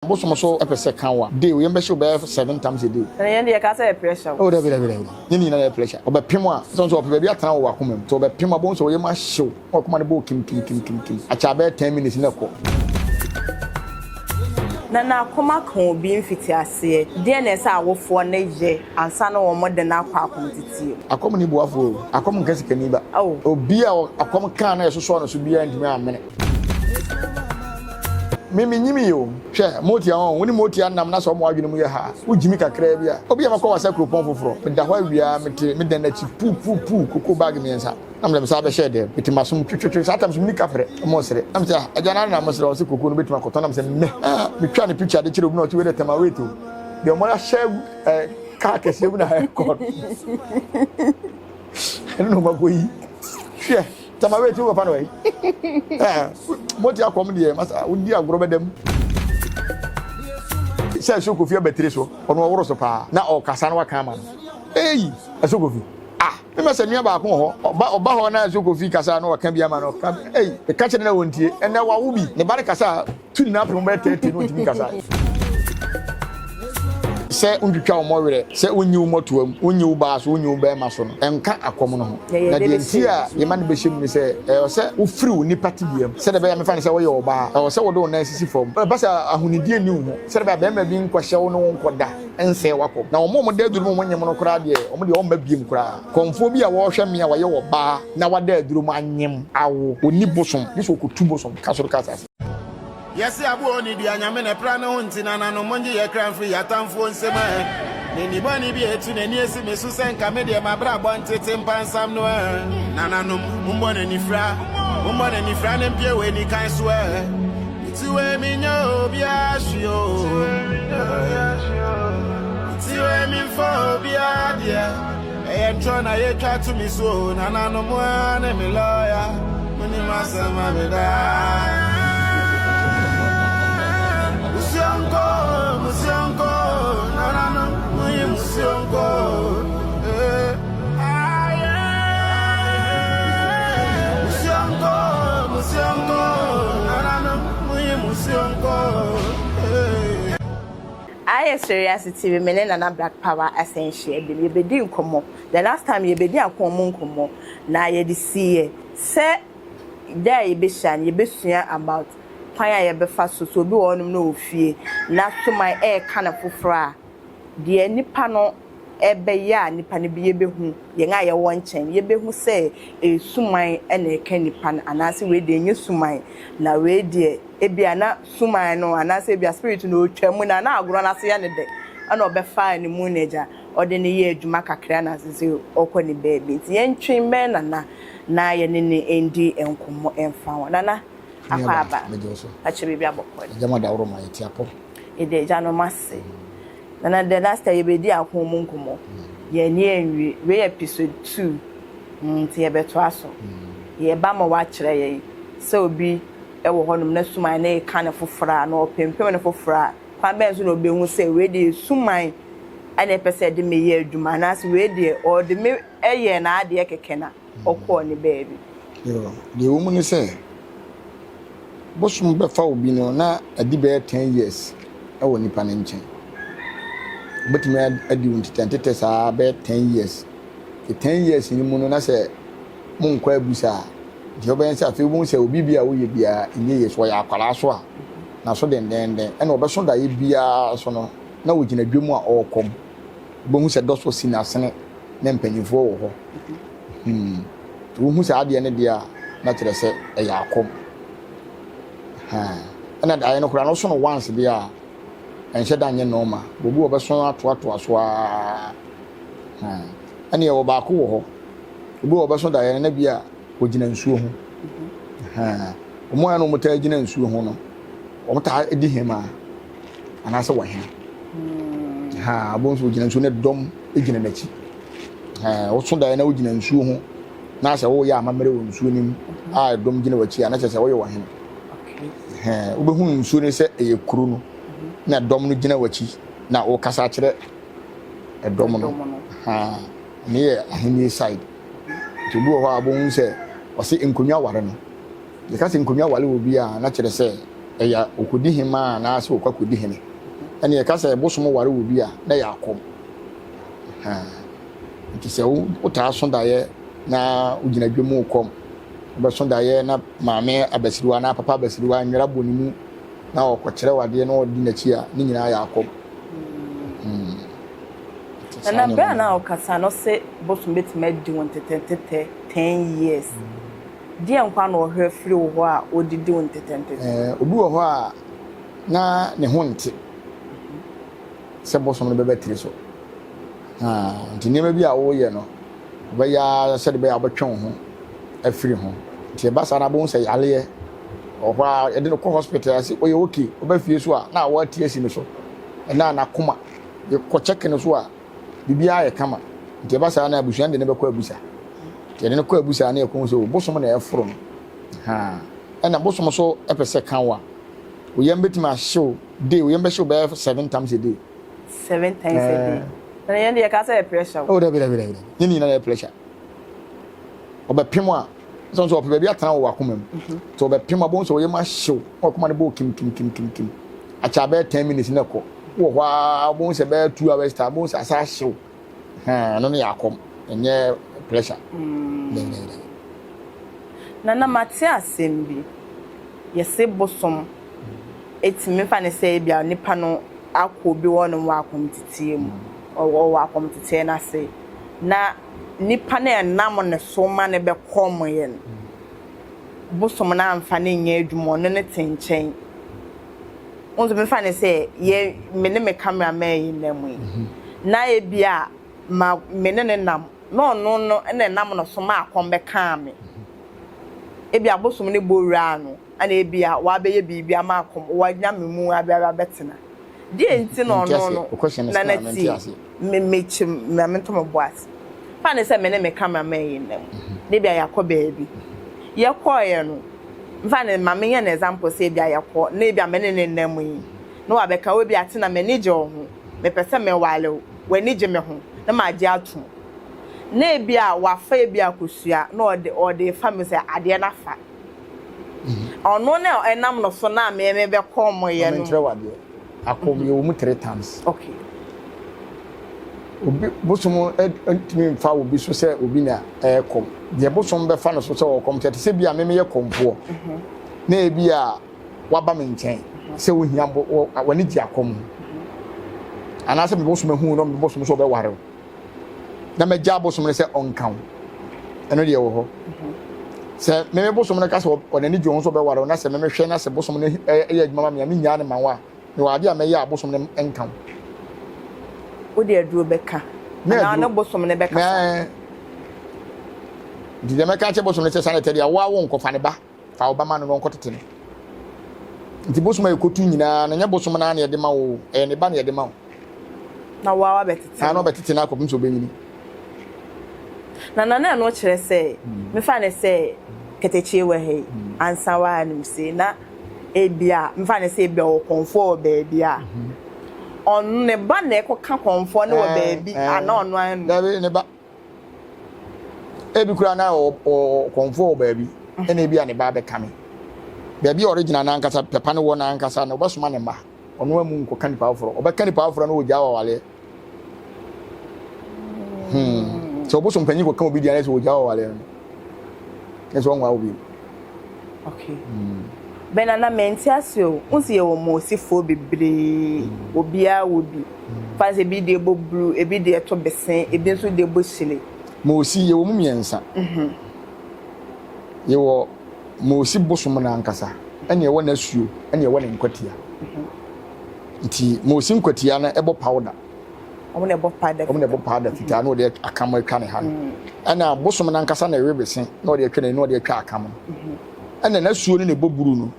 Bosom so pɛ sɛ ka wo a, day wo yam bɛhye wo bɛyɛ 7 times a day. Na yɛn deɛ yɛka sɛ ɛyɛ pressure o. Oh dabi dabi dabi, ne nyinaa yɛ pressure. Ɔbɛpem a, sɛ nso ɔpɛ baabi atena wɔ w'akoma mu. Nti ɔbɛpem a, wobɛhu sɛ wo yam ahye wo, na w'akoma no bɔ wo kim kim kim kim kim. Akyɛ a bɛyɛ 10 minutes na ɛkɔ. Na n'akoma ka obi mfitiaseɛ. Deɛn na ɛsɛ awofoɔ no yɛ ansa na wɔde no akɔ akɔmteteɛ mu? Akɔm nni boafoɔ o, akɔm nka sikani ba. Obi a akɔm kaa no a ɛsosɔɔ no so biara ntumi ammene. Me menyimii o. Hwɛ, motia wɔn, wo ne motia nam na sɛ wɔn adwene mu yɛ ha a, wogyimi kakraa bi a. Obi a makɔ wasa kuropɔn foforɔ, meda hɔ awia, mete me dan akyi puu puu puu, kokoo bag mmiɛnsa na mede me nsa abɛhyɛ dɛm, mete m'asom twetwetwe, saa tam so menni kaprɛ, wɔresere. Na mese ah, agya no ara na mosere, ɔse kokoo no bɛtumi akɔtɔn, na mese meh, ah, metwaa ne picture de kyerɛ obi na ɔse wei deɛ tɛma wait o, deɛ wɔahyɛ agu eh, kaa kɛseɛ mu na ɛrekɔ no, ɛno na wɔakɔyi. Hwɛ. Tama wait wo papa no wai. Eh, mo ti akɔm deɛ masa wodi agorɔ bɛda mu. Sɛ ɛso kofi abatire so ɔno ɔworo so paa na ɔkasa na waka ama no. Ei, ɛso kofi. Ah, me ma sɛ nua baako wɔ hɔ. Ɔba ɔba hɔ na ɛso kofi kasa na ɔka bi ama no. Ɔka ei, meka kyerɛ na wɔntie. Ɛnɛ wawo bi. Ne ba no kasa Tu ne n'apem bɛyɛ tɛɛtɛɛ na ɔntumi nkasa. Sɛ wontwitwa wo mmɔwerɛ, sɛ wonnyi wo mmɔtoam, wonnyi wo baa so, wonnyi wo barima so no, ɛnka akɔm no ho. Na deɛ nti a yɛma no bɛhyɛ mu ne sɛ, ɛwɔ sɛ wofiri wo nnipa tebea mu, sɛdeɛ ɛbɛyɛ a mefa no sɛ woyɛ ɔbaa, ɛwɔ sɛ wode wo nan sisi fam. Ɛba sɛ ahonidie nni wo ho, sɛdeɛ ɛbɛyɛ a barima bi nkɔhyɛ wo ne wo nkɔda nsɛe w'akɔm. Na wɔn a wɔda aduro mu a wɔnyem no koraa deɛ, wɔn deɛ wɔmma biom koraa. Kɔmfoɔ bi a wɔrehwɛ me a wɔyɛ ɔbaa na wada aduro mu anyem awo, ɔnni bosom, gye sɛ ɔkɔtu bosom ka soro ka asase. Yɛse aboa ɔnni dua Nyame na ɛpra ne ho nti nananom mongye yɛ kra mfiri y'atamfoɔ nsam ɛ N'ani bɔne bi atu n'ani asi me so sɛ nka me deɛ m'abrabɔ ntete mpansam no ɛ Nananom mommɔ n'ani fira mommɔ n'ani fira ne mpie wɔ anikan so ɛ Meti wei menyɛ obiara hwee o Meti wei memfa obiara deɛ Ɛyɛ ntorɔ na yɛtwa to me so o Nananom a ne me lɔya Monim asɛm ma me daa Musuo nko, musuo nko Nananom monyi musuo nko eh. Musuo nko, musuo nko Nananom monyi musuo nko eh. Ayɛ Seriase TV me ne Nana Black Power asan ahyia biom yɛbɛdi nkɔmmɔ the last time yɛbɛdi akɔn mu nkɔmmɔ na yɛde siiɛ sɛ da a yɛbɛhyia no yɛbɛsua about kwan a yɛbɛfa so sɛ obi wɔ hɔnom na ɔwɔ fie na soman ɛreka no foforɔ a deɛ nipa no ɛbɛyɛ a nipa no bi yɛbɛhu yɛn a yɛwɔ nkyɛn yɛbɛhu sɛ ɛyɛ suman na ɛka nipa no anaasɛ wei deɛ ɛnyɛ suman na wei deɛ Ebia na suman no anaasɛ ebia spirit no ɔretwa mu na na agorɔ no ase yɛ no dɛ ɛna ɔbɛfaa ne mu na agya ɔde no yɛɛ adwuma kakra na sese ɔkɔ ne baabi. Nti yɛntwe mmɛn Nana na yɛne no ndi nkɔmmɔ mfa ho. Nana, Nua akɔ baa, aba. megye wo so. Akyɛ biribi abɔkɔ de. Agya mo adaworo ma yɛte apɔ. Yɛda agya nom ase. Nana, the last time yɛbɛdii ako mu nkɔmmɔ. Yɛanni anwie. Wei yɛ episode 2 nti yɛbɛtoa so. Yɛreba ma woakyerɛ yɛn sɛ obi wɔ hɔnom na suman no reka no foforɔ a, na ɔpempem no foforɔ a, kwan bɛn so na ɔbɛhu sɛ wei deɛ suman na ɛpɛ sɛ ɛde me yɛ adwuma anaasɛ wei deɛ ɔde me yɛɛ n'adeɛ kɛkɛ na ɔkɔɔ ne baabi? Yoo, deɛ ɛwɔ mu ne sɛ, bosom bɛfa obi no na adi bɛyɛ 10 years wɔ nipa no nkyɛn. Wobɛtumi adi wo ntetɛntetɛ saa bɛyɛ 10 years. 10 years no mu no na sɛ monkɔ abusa a, deɛ wobɛyɛ sɛ afei wobɛhu sɛ obi bi a woyɛ biara ɛnyɛ yie. So ɔyɛ akwadaa so a, n'aso dendenden ɛna ɔbɛso daeɛ biara so no na ɔgyina dwam a ɔrekɔm. Wobɛhu sɛ dɔsɔ si n'asene na mpanimfoɔ wɔ hɔ. Hmm. Nti wohu saa adeɛ no deɛ a, na kyerɛ sɛ ɛyɛ akɔm. Ɛna daeɛ no koraa no woso no once deɛ a, ɛnhyɛ da nyɛ normal. Obi wɔ bɛso atoatoa so ara. Ɛne ɛwɔ baako wɔ hɔ. Obi wɔ ɔbɛso daeɛ no na bi a ɔgyina nsuo ho. Wɔn a na wɔtaa gyina nsuo ho no, wɔtaa di hemaa anaasɛ wɔhene. Abɔ nso ɔgyina nsuo no dɔm gyina n'akyi. Woso daeɛ na wogyina nsuo ho na sɛ woyɛ amammerɛ wɔ nsuo no mu a dɔm gyina w'akyi a na kyerɛ sɛ woyɛ ɔhene. Wobɛhu nsuo no sɛ ɛyɛ kuro no na dɔm no gyina w'akyi na wokasa akyerɛ ɛdɔm no. Ɛno yɛ ahenni side. Nti obi wɔ hɔ a wobɛhu sɛ ɔse nkonnwa ware no. Yɛka sɛ nkonnwa ware obi a na kyerɛ sɛ Ɛyɛ ɔkɔdi hemaa anaasɛ ɔkɔ akɔdi hene. Ɛne yɛka sɛ bosom ware wɔ bi a, na ɛyɛ akɔm. Nti sɛ wotaa so daeɛ na wogyina dwa mu rekɔm, wobɛso daeɛ na maame abasiriwa anaa papa abasiriwa nwera bɔ ne mu na ɔkɔkyerɛ wo adeɛ na ɔdi n'akyi a, ne nyinaa yɛ akɔm. Hmm. Nana, berɛ a na ɔkasa no se bosom bɛtumi adi wo ntetɛntetɛ 10 years. Deɛ nkwa na ɔhwɛ firi wo hɔ a ɔdidi wo ntetɛntetɛ? Eh, obi wɔ hɔ a na ne ho nte sɛ bosom no bɛba tiri so. Ah, nti nneɛma bi a woyɛ no, wobɛyɛ ara sɛde bɛyɛ a wobɛtwe wo ho afiri ho. Nti ɛba saa na abɛhu sɛ yareɛ wɔ hɔ a yɛde no kɔ hospital ase ɔyɛ okay, ɔba fie so a na awɔ ati asi no so, ɛna n'akoma yɛkɔ check no so a biribiara yɛ kama. Nti ɛba saa na abusua no de no bɛkɔ abusa. Nti yɛde no kɔ abusa na yɛkɔhu sɛ bosom na ɛforo no. Ha, ɛna bosom so ɛpɛ sɛ ka wo a, wo yam bɛtumi ahyew day, wo yam bɛhyew bɛyɛ seven times a day. Seven times a day. Na yɛn deɛ yɛka sɛ yɛ pressure o. Oh, dabi dabi dabi dabi. Ne nyinaa yɛ pressure. Ɔbɛpem a, sɛ nso ɔpɛ baabi atena wɔ wakoma mu. Mhm. Nti ɔbɛpem a, bɔn sɛ ɔyɛ mu ahyew, na wakoma no bɔ kim kim kim kim kim. Akyɛ abɛyɛ ten minutes na ɛkɔ. Wɔ hɔ ara, bɔn sɛ bɛyɛ 2 hours time, bɔn sɛ asa ahyew. Hɛn, ɛno no yɛ akɔm, ɛnyɛ pressure. Mm. Dabi dabi dabi. Nana mate asɛm bi. Yɛse bosom ɛtumi fa ne sɛ ebia nipa no akɔ obi hɔnom wɔ akɔmteteɛ mu, ɔwɔ akɔmteteɛ no ase, na nipa no a ɛnam ne so ma no bɛkɔmyɛ no, bosom no amfa no nyɛ adwuma, ɔno no te nkyɛn. Wo nso mefa ne sɛ yɛ me ne me camera man yi nam yi, na ebia ma me ne no nam, na ɔno no na ɛnam no so ma akɔm bɛkaa me. Ebia bosom no bɔ wuraa no, ɛna ebia wabɛyɛ biribi ama akɔm, wanya me mu abɛba abɛtena. Deɛ nti na ɔno no, na na tie, me mekyi, ma mentɔ me bo ase. Fa ne sɛ me ne me camera man yi nam, na ebia yɛakɔ baabi. Yɛkɔeɛ no, mfa ne ma menyɛ no example sɛ ebia yɛkɔ, na ebia me ne ne nam yi, na wabɛka, o ebia Tina m'ani gye wo ho, mepɛ sɛ meware wo, w'ani gye me ho, na magye atom. Na ebia wafa ebia kosua, na ɔde ɔde refa me sɛ adeɛ no afa. Ɔno na ɛnam no so na me me bɛkɔ ɔmo yɛ no. Menkyerɛ wo adeɛ. Akɔm yɛwɔ mu three times. Okay. Obi bosom ntumi nfa obi so sɛ obi na ɛrekɔm. Deɛ bosom bɛfa no so sɛ ɔrekɔm kyɛ te sɛ bi a me meyɛ kɔmfoɔ. Mhm. Na ebi a waba me nkyɛn sɛ wohia bo w'ani gye akɔm ho. Anaasɛ me bosom ahu no me bosom so ɔbɛware wo. na magya abosom no sɛ ɔnka wo ɛno deɛ wɔ hɔ sɛ meme bosom no ka sɛ ɔnani gye ho sɛ ɔbɛware wo na sɛ memehwɛ na sɛ bosom no yɛ adwuma ma me a menyaa no ma wo a mewɔ adeɛ a mɛyɛ a bosom no nka wo. Wode aduro bɛka anaa ne bosom no bɛkasa? Nti deɛ mɛka akyerɛ bosom no sɛ sane tɛ deɛ wo a wo nkɔfa ne ba. Fa wo ba ma no na ɔnkɔtete no. Nti bosom a yɛkɔtu nyinaa no, nyɛ bosom no ara na yɛde ma wo o, ɛyɛ ne ba na yɛde ma wo. Na wo ara wabɛtete no. Na ɔbɛtete no akɔpem sɛ ɔbɛnyini. Na na na ɛno kyerɛ sɛ, mefa no sɛ katakyie wɔ ha yi, ansa wɔ ha nom sei, na ebia, mefa no sɛ ebia ɔwɔ kɔmfoɔ wɔ baabi a, ɔno ne ba na ɛkɔka kɔmfoɔ no wɔ baabi anaa ɔno ara nu? Dabi, ne ba. Ebi koraa na ɔkɔmfoɔ wɔ baabi, ɛna ebi a ne ba abɛka me. Baabi a ɔregyina n'ankasa, pɛpa no wɔ n'ankasa no, ɔbɛsoma ne mma. Ɔno amu nkɔka nipa foforɔ. Ɔbɛka nipa foforɔ no ɔgyaa wawaleɛ. Hmm. Sɛ ɔbosom panyin kɔka obi deɛ, sɛ ɔgyaa wawaleɛ no, ɛsɛ ɔnwa obi. Okay. Hmm. Bɛ nana mente ase o. Wo sɛ yɛwɔ mosifoɔ bebree. Obiara wɔ bi. Fa sɛ ebi deɛ bɔ blue, ebi deɛ to bese, ebi nso deɛ bɔ hyire. Mosi yɛwɔ mu mmiɛnsa. Mhm. Yɛwɔ mosi bosom no ankasa, ɛne ɛwɔ n'asuo, ɛne ɛwɔ ne nkwatia. Mhm. Nti mosi nkwatia no ɛbɔ powder. Wɔn na ɛbɔ powder Wɔn na ɛbɔ powder fitaa na wɔde akam atwa ne ha no. Mm. Ɛna bosom no ankasa na ɛwe bese na wɔde atwa n'ani na wɔde atwa akam no. Mhm. Ɛna n'asuo no na ɛbɔ buru no.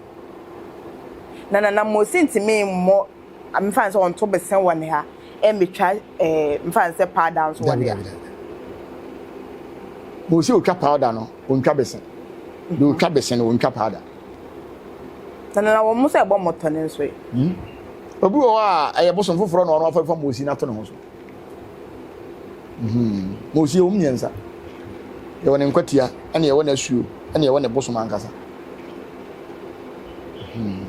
Na na na mosi ntumi mmɔ mfa sɛ ɔnto bese wɔ ne ha ɛmɛtwa ɛɛ mfa sɛ powder nso wɔ ne ha. Mosi otwa powder no ontwa bese. Deɛ otwa bese no ontwa powder. Na na wɔn nso ɛbɔ mmɔtɔ no nso yi. Hmm. Obi wɔ hɔ a ɛyɛ bosom foforɔ na ɔno afa fa mosi no ato ne ho so. Hmm. Mosi ɛwɔ mu mmiɛnsa. Yɛwɔ ne nkwatia, ɛna yɛwɔ n'asuo, ɛna yɛwɔ ne bosom ankasa. Hmm.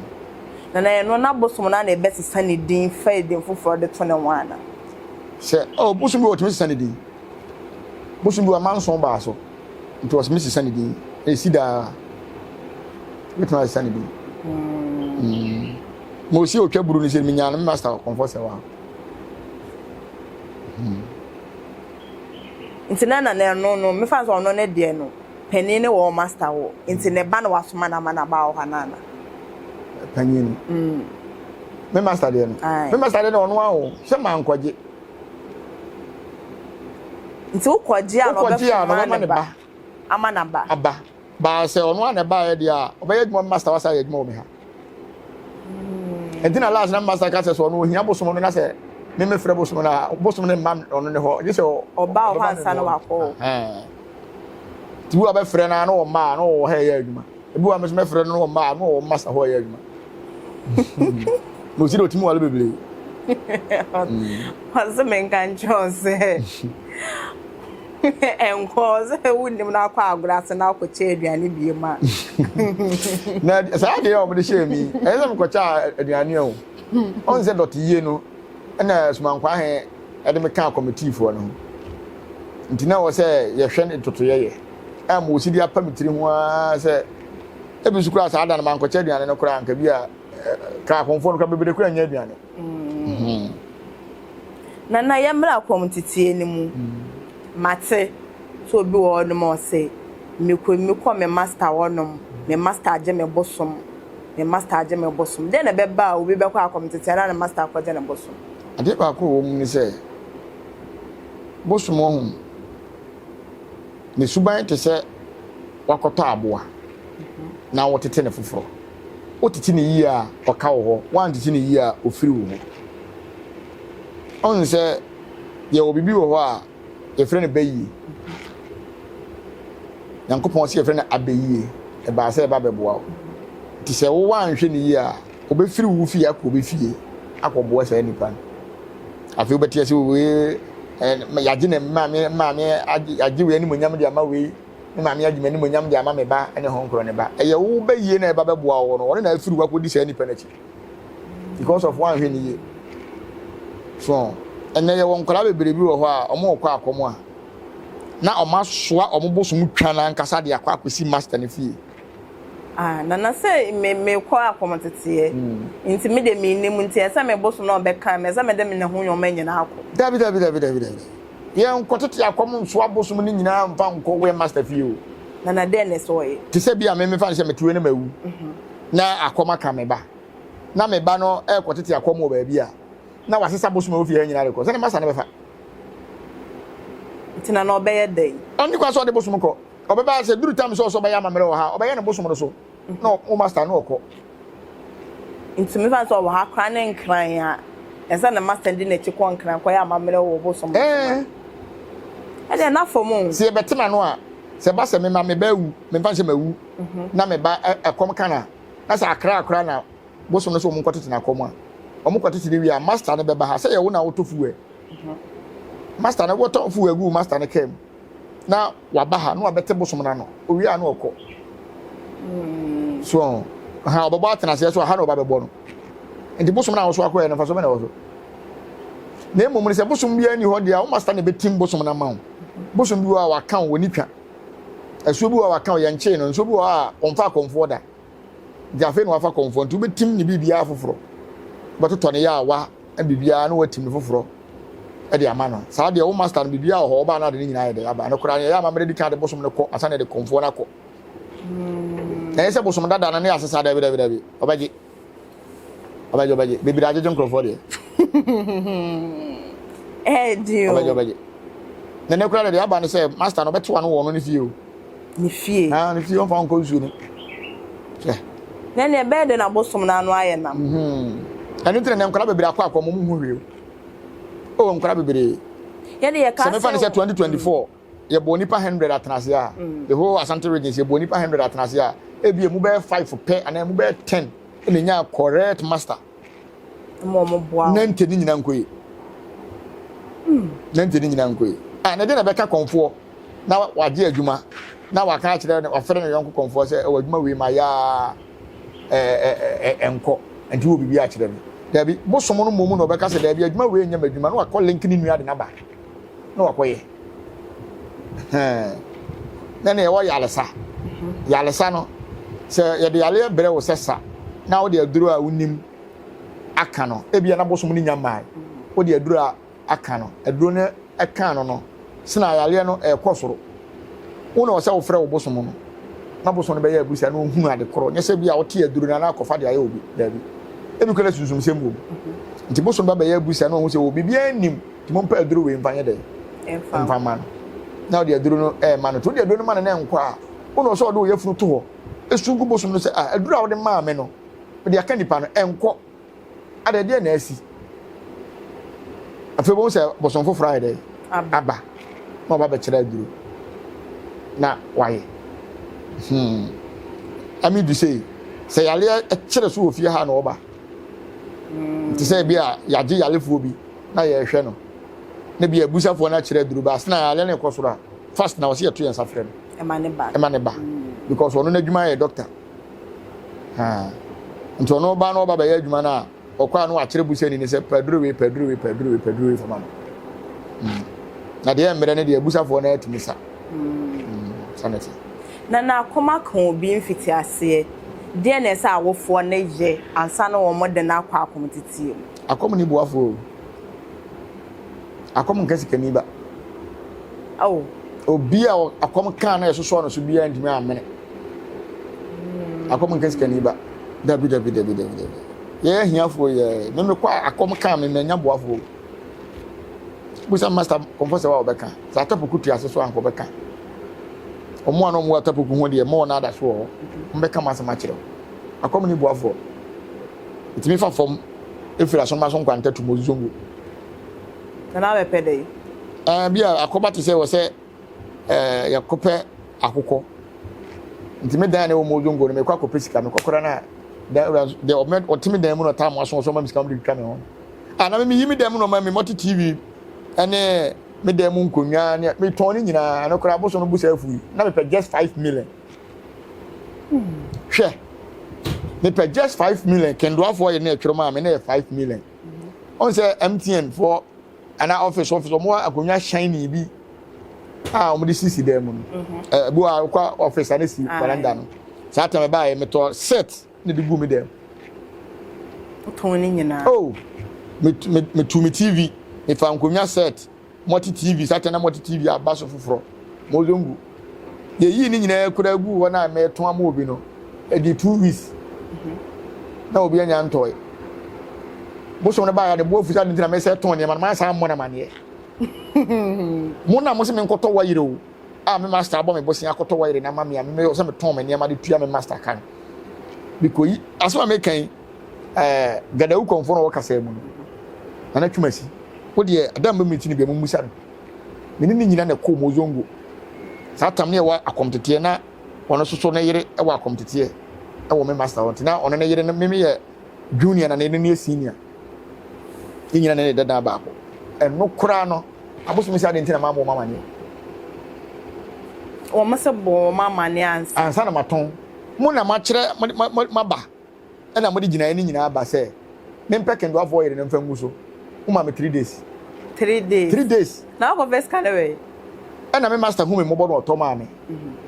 Na na ɛno na bosom no na ɛbɛsesa ne din fa edin foforɔ de to ne ho ana? Sɛ oh, bosom bi wɔtumi sesa ne din. Bosom bi wɔ amanson baa so nti wɔtumi sesa ne din. Ɛsi daa. Wobɛtumi asesa ne din. Mm. Ma osi otwa buru no sɛ menyaa no me master kɔmfɔ sɛ wa. Mm. Nti na na ɛno no mefa sɛ ɔno ne deɛ no panin ne wɔ master wɔ nti ne ba na wasoma no ama no aba wɔ hɔ anana. Panyin no. Mm. Me master deɛ no. Me master deɛ no ɔno aho sɛ mankɔgye. Nti wokɔgye a na ɔbɛma ne ba. Ama n'aba. Aba. Baa sɛ ɔno a na ɛbaeɛ deɛ a, ɔbɛyɛ adwuma master wasa yɛ adwuma wɔ me ha. Nti na last na master ka sɛ sɛ ɔno ohia bosom no na sɛ me mefrɛ bosom no a, bosom no mma ɔno ne hɔ. Gye sɛ ɔba hɔ ansa na wakɔ. Nti bi wa bɛfrɛ no a na ɔmma a na ɔwɔ ha ɛyɛ adwuma. Ebi wa me nso mɛfrɛ no na ɔmma a na ɔwɔ master hɔ ɛyɛ adwuma. Na osi de otumi wale bebree. Ɔse menka nkyerɛ wo sɛ ɛnkɔ sɛ wonim no akɔ agorɔ ase na akɔkyɛ aduane bie mu a. Na saa adeɛ a wɔde hyɛɛ mi ɛyɛ sɛ mekɔkyɛ aduane o. Ɔn sɛ dɔte yie no ɛna sumankwaa he ɛde me kaa kɔmitiifoɔ no ho. Nti na wɔ sɛ yɛhwɛ ne ntotoyɛ yɛ. A ma osi de apa me tiri ho ara sɛ ebi nso koraa saa da no mankɔkyɛ aduane no koraa anka bi a ka akɔmfoɔ no koraa bebree koraa nyɛ aduane. Mm. Nana yɛmmra akɔm teteɛ no mu. Mate sɛ obi wɔ hɔnom a ɔse mekɔ mekɔ me master hɔnom, me master agye me bosom, me master agye me bosom. Dɛn na ɛbɛba a obi bɛkɔ akɔm teteɛ na ne master akɔgye ne bosom? Adeɛ baako a ɛwɔ mu ne sɛ, bosom ɔho ne suban te sɛ wakɔtɔ aboa na wotete no foforɔ. Wotete no yie a, ɔka wo hɔ. Woantete no yie a, ɔfiri wo hɔ. Ɔhu sɛ yɛwɔ biribi wɔ hɔ a yɛfrɛ no bayie. Nyankopɔn sɛ yɛfrɛ no abɛyie. Ɛbaa sɛ ɛba bɛboa wo. Nti sɛ wo woanhwɛ no yie a, ɔbɛfiri wo fie akɔ obi fie akɔboa saa nipa no. Afei wobɛte ase wei yɛagye ne maame maame agye wei animuonyam de ama wei. Me maame agye m'animuonyam de ama me ba ne ho nkorɔ ne ba. Ɛyɛ wo ba yie na ɛba bɛboa wo no, ɔno na afiri wo akɔdi saa nipa no akyi. Because of woanhwɛ ne yie. So, ɛnɛ yɛwɔ nkwadaa bebree bi wɔ hɔ a wɔn rekɔ akɔm a, na wɔn asoa wɔn bosom twa no ankasa de akɔ akɔsi master no fie. Ah, nana sɛ me mekɔ akɔm teteɛ. Nti me de mennim nti ɛsɛ me bosom na ɔbɛka me, ɛsɛ mede me ne ho nneɛma nyinaa akɔ. Dabi dabi dabi dabi dabi. Yɛnkɔtete akɔm nsoa bosom no nyinaa mfa nkɔ wɛmaster fie o. Na na dɛn na ɛsɛ ɔyɛ? Te sɛ bi a me mefa no sɛ mete wei na mawu na akɔm aka me ba na me ba no rekɔtete akɔm wɔ baabi a na wasesa bosom a ɛwɔ fie ha nyinaa de kɔ sɛ ne masta no bɛfa. Nti na na ɔbɛyɛ dɛn? Ɔnni kwan sɛ ɔde bosom kɔ. Ɔbɛba sɛ duru tam sɛ ɔsɛ ɔbɛyɛ amammerɛ wɔ ha a, ɔbɛyɛ ne bosom no so. na wo master no ɔkɔ. Nti mefa sɛ ɔwɔ ha koraa ne nkran a, ɛsɛ ne master di n'akyi kɔ nkran kɔyɛ amammerɛ wɔ bosom no so. Ɛdeɛ na fam o. Sɛ yɛbɛte n'ano a, sɛ ɛba sɛ mema me ba awu, memfa nhyɛ mawu, na me ba ɛkɔm ka no a, na sɛ akra koraa na bosom no sɛ wɔn nkɔtete n'akɔm a, wɔn kɔtete no wie a, master no bɛba ha sɛ yɛ wo na wotɔ fuel. Master no wɔtɔ fuel gu master no kaa mu. na waba ha na wabɛte bosom no ano owie a na ɔkɔ so ɔho ha ɔbɛbɔ atenaseɛ so a ha na ɔba bɛbɔ no nti bosom no a wɔso akɔɛ no mfaso bɛ na ɛwɔ so na mmom no sɛ bosom biara ni hɔ deɛ a wo master na ɛbɛtim bosom no ama wo bosom bi wɔ a waka wo wɔ ne twa asuo bi wɔ a waka wo yɛnkyee no nsuo bi wɔ a ɔmfa akɔmfoɔ da nti afei na wafa kɔmfoɔ nti wobɛtim ne biribiara foforɔ wobɛtotɔ ne yɛ a wa biribiara na watim ne foforɔ de ama no saa deɛ wo master no biribiara wɔ hɔ ɔbaa no ade ne nyinaa yɛ dɛ aba no koraa yɛyɛ amammerɛ di kan de bosom no kɔ ansa na yɛde kɔmfoɔ no akɔ na ɛyɛ sɛ bosom dada no ne asesa dabi dabi dabi ɔbɛgye ɔbɛgye ɔbɛgye bebree agyegye nkurɔfoɔ deɛ ɔbɛgye ɔbɛgye na ne koraa deɛ aba no sɛ master no ɔbɛtewa no wɔ ɔno ne fie o Ne fie. Ah, ne fie ɔmfa nkɔ nsuo no. Hwɛ. Na ɛnna ɛbɛyɛ dɛ na bosom no ano ayɛ nam. Mhm. Ɛno nti na nkwadaa bebree akɔ akɔ wɔn mu hwee o. Oh, nkwadaa bebree. Yɛde yɛ kaa sɛ mefa ne sɛ 2024 yɛbɔ nipa 100 atenase a the whole Asante region yɛbɔ nipa 100 atenase a ebi emu bɛyɛ 5 pɛ anaa emu bɛyɛ 10 na enya correct master. Ma wɔn boa wɔn. 90 ne nyinaa nkɔ yie. 90 ne nyinaa nkɔ yie. Ah, na ɛde na ɛbɛka kɔnfoɔ. na wagye adwuma na waka akyerɛ ne wafrɛ ne yɔnko kɔmfoɔ sɛ ɛwɔ adwuma wei ma yɛ a ɛnkɔ. Nti wɔ biribi akyerɛ me. Dabi, bosom no mmom na ɔbɛka sɛ dabi adwuma wei nyɛ m'adwuma na wakɔ link ne nua de no aba na wakɔyɛ. Na nea ɛwɔ yaresa. Yaresa no, sɛ yɛde yareɛ brɛ wo sɛ sa na wode aduro a wonim aka no, ebia na bosom no nya mmae. Wode aduro a aka no, aduro no ɛka no no, sena yareɛ no ɛrekɔ soro. Wo na ɔsɛ wofrɛ wo bosom no, na bosom no bɛyɛ abusa na ɔhunu ade korɔ. Nyɛ sɛ bi a wote aduro no anaa akɔfa de ayɛ obi, daabi. Ebi kora sunsumsɛm wɔ mu. Nti bosom ba bɛyɛ abusa na ɔhu sɛ wɔ biribiara nnim, nti mompɛ aduro wei mfa nyɛ dɛn? Mfa ma no. Na ɔde aduro no ɛrema no. Nti wode aduro no ma no na ɛnkɔ a, wo na ɔsɛ ɔde wo yafunu to hɔ, esu gu bosom no sɛ, ah, aduro a wode maa me no, mede aka nipa no, ɛnkɔ. Adɛn, deɛn na asi? Afei wobɛhu sɛ bosom foforɔ ayɛ dɛn? Aba. Na ɔba bɛkyerɛ aduro. Na wayɛ. Hmm. Amidu sei, sɛ yareɛ kyerɛ so wɔ fie ha na ɔba. Hmm. Nti sɛ bi a yɛagye yarefoɔ bi na yɛrehwɛ no. Na bi a abusafoɔ no akyerɛ aduro ba asena yareɛ no rekɔ soro a, fast na wɔsɛ yɛto yɛn nsa frɛ no. Ɛma ne ba. Ɛma ne ba. Because ɔno n'adwuma yɛ doctor. Nti ɔno ba na ɔba bɛyɛ adwuma no a, ɔkɔ a na wakyerɛ busani no sɛ pɛ aduro wei, pɛ aduro wei, pɛ aduro wei, pɛ aduro wei fama no. Na deɛ mmerɛ no deɛ abusafoɔ no atumi sa. Sa ne te. Na n'akoma ka obi mfitiaseɛ, deɛn na ɛsɛ awofoɔ no yɛ ansa na wɔn de no akɔ akɔmteteɛ mu? Akɔm ni boafoɔ o. Akɔm nka sikani ba. Oh. Obi a akɔm kaa na ɛsosɔ no so biara ntumi amene. Akɔm nka sikani ba. Dabi dabi dabi dabi dabi. Yɛyɛ ahiafoɔ yɛ. Me mekɔ akɔm kaa me manya boafoɔ. Busa master kɔmfɔ sɛ wa ɔbɛka. Sɛ atapoku te ase so anka ɔbɛka. Ɔmo a na ɔmo wɔ atapoku ho deɛ mɔɔ na ada so wɔ hɔ. Ɔmo bɛka mo asɛm akyerɛ wo. Akɔm ni boafoɔ. Ɛtumi fa fam efiri asoma so nkwanta tu mo zongo. Na na bɛpɛ dɛ? Ɛɛ bi a akɔba te sɛ wɔ sɛ ɛɛ yɛkɔpɛ akokɔ. Nti me dan na ɛwɔ Mozongo no mekɔ akɔpɛ sika mekɔ kora na dan wura nso deɛ ɔmɛ ɔte me dan mu na ɔtaa mo aso ɔsɛ ɔma me sika ɔmo de twitwa me ho. A na me meyi me dan mu na ɔma me mɔte TV ɛne me dan mu nkonnwa ne metɔn ne nyinaa no koraa abosom no bu saa afu yi na mepɛ just 5 million. Hwɛ mepɛ just 5 million kendoafoɔ yɛ ne ɛtwerɛ maa me na yɛ 5 million. Ɔn sɛ MTN foɔ ana office ɔmo wɔ akonnwa shiny bi a ɔmo de sisi dan mu no ɛɛ bi wɔ a wokɔ office a ne si veranda no saa tɛm ɛbaa yɛ metɔ set ne de gu mi dɛm. Wotɔn ne nyinaa. Oh me me metu mi TV mefa nkonnwa set multi TV saa tɛm na multi TV aba so foforɔ mozongo yɛyii ne nyinaa kura gu hɔ na mɛtɔn ama obi no ɛdi 2 weeks na obi anya ntɔe bosom no baayɛ ne bo afu sɛ ade nti na mesɛ tɔn nneɛma no mansa ammɔ no amanneɛ mo na mo sɛ menkɔtɔ wayere o a me master abɔ me bosea akɔtɔ wayere na ama me a me sɛ metɔn me nneɛma de tua me master ka no mekɔyi asɛm a meka yi ɛɛ gadawu kɔnfoɔ na ɔwɔ kasa mu no nana twumasi wo deɛ adam bɛ mi ti ne bia mo musa no me ne ne nyina na ɛkɔɔ mozongo saa tam ne ɛwɔ akɔmteteɛ na ɔno nso so ne yere wɔ akɔmteteɛ ɛwɔ me master hɔ nti na ɔno ne yere no me yɛ junior na ne yere no yɛ senior ne nyina ne ne dada baako ɛno koraa no abosom sɛ ade nti na maabɔ wɔn amaneɛ. Wɔn sɛ bɔ wɔn amaneɛ ansa. Ansa na matɔn mo na makyerɛ maba ɛna mode gyinaeɛ no nyinaa ba sɛ mempɛ kendoafoɔ yere no mfa ngu so woma me 3 days. 3 days. 3 days. Na wakɔ fɛ sika ne wɛ. Ɛna me master hu me mmɔbɔ no ɔtɔ maa me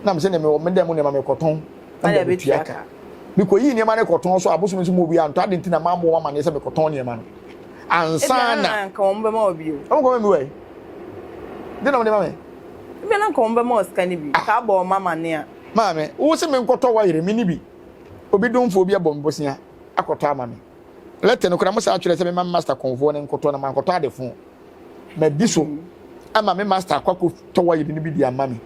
na me sɛ ne mewɔ me dɛm nneɛma mekɔtɔn na mede abɛtua ka mekɔyii nneɛma no kɔtɔn so abosom nso mu obi antɔ ade nti na mammɔ wɔn amaneɛ sɛ mekɔtɔn nneɛma no ansa na nka wɔn bɛma wɔ bio. Ɔmo kɔ ma mi wɛ de na ɔmo de ma me. Ebi na nka wɔn bɛma wɔ sika no bi ka abɔ wɔn amaneɛ a. Maame wo sɛ menkɔtɔ wayere me ni bi obi domfoɔ bi abɔ me bosea akɔtɔ ama me lɛtɛ no koraa mo saa atwerɛ sɛ mema master kɔnfoɔ ne nkɔtɔ na mankɔtɔ adefo madi so ama me master akɔ akɔtɔ wayere no bi de ama me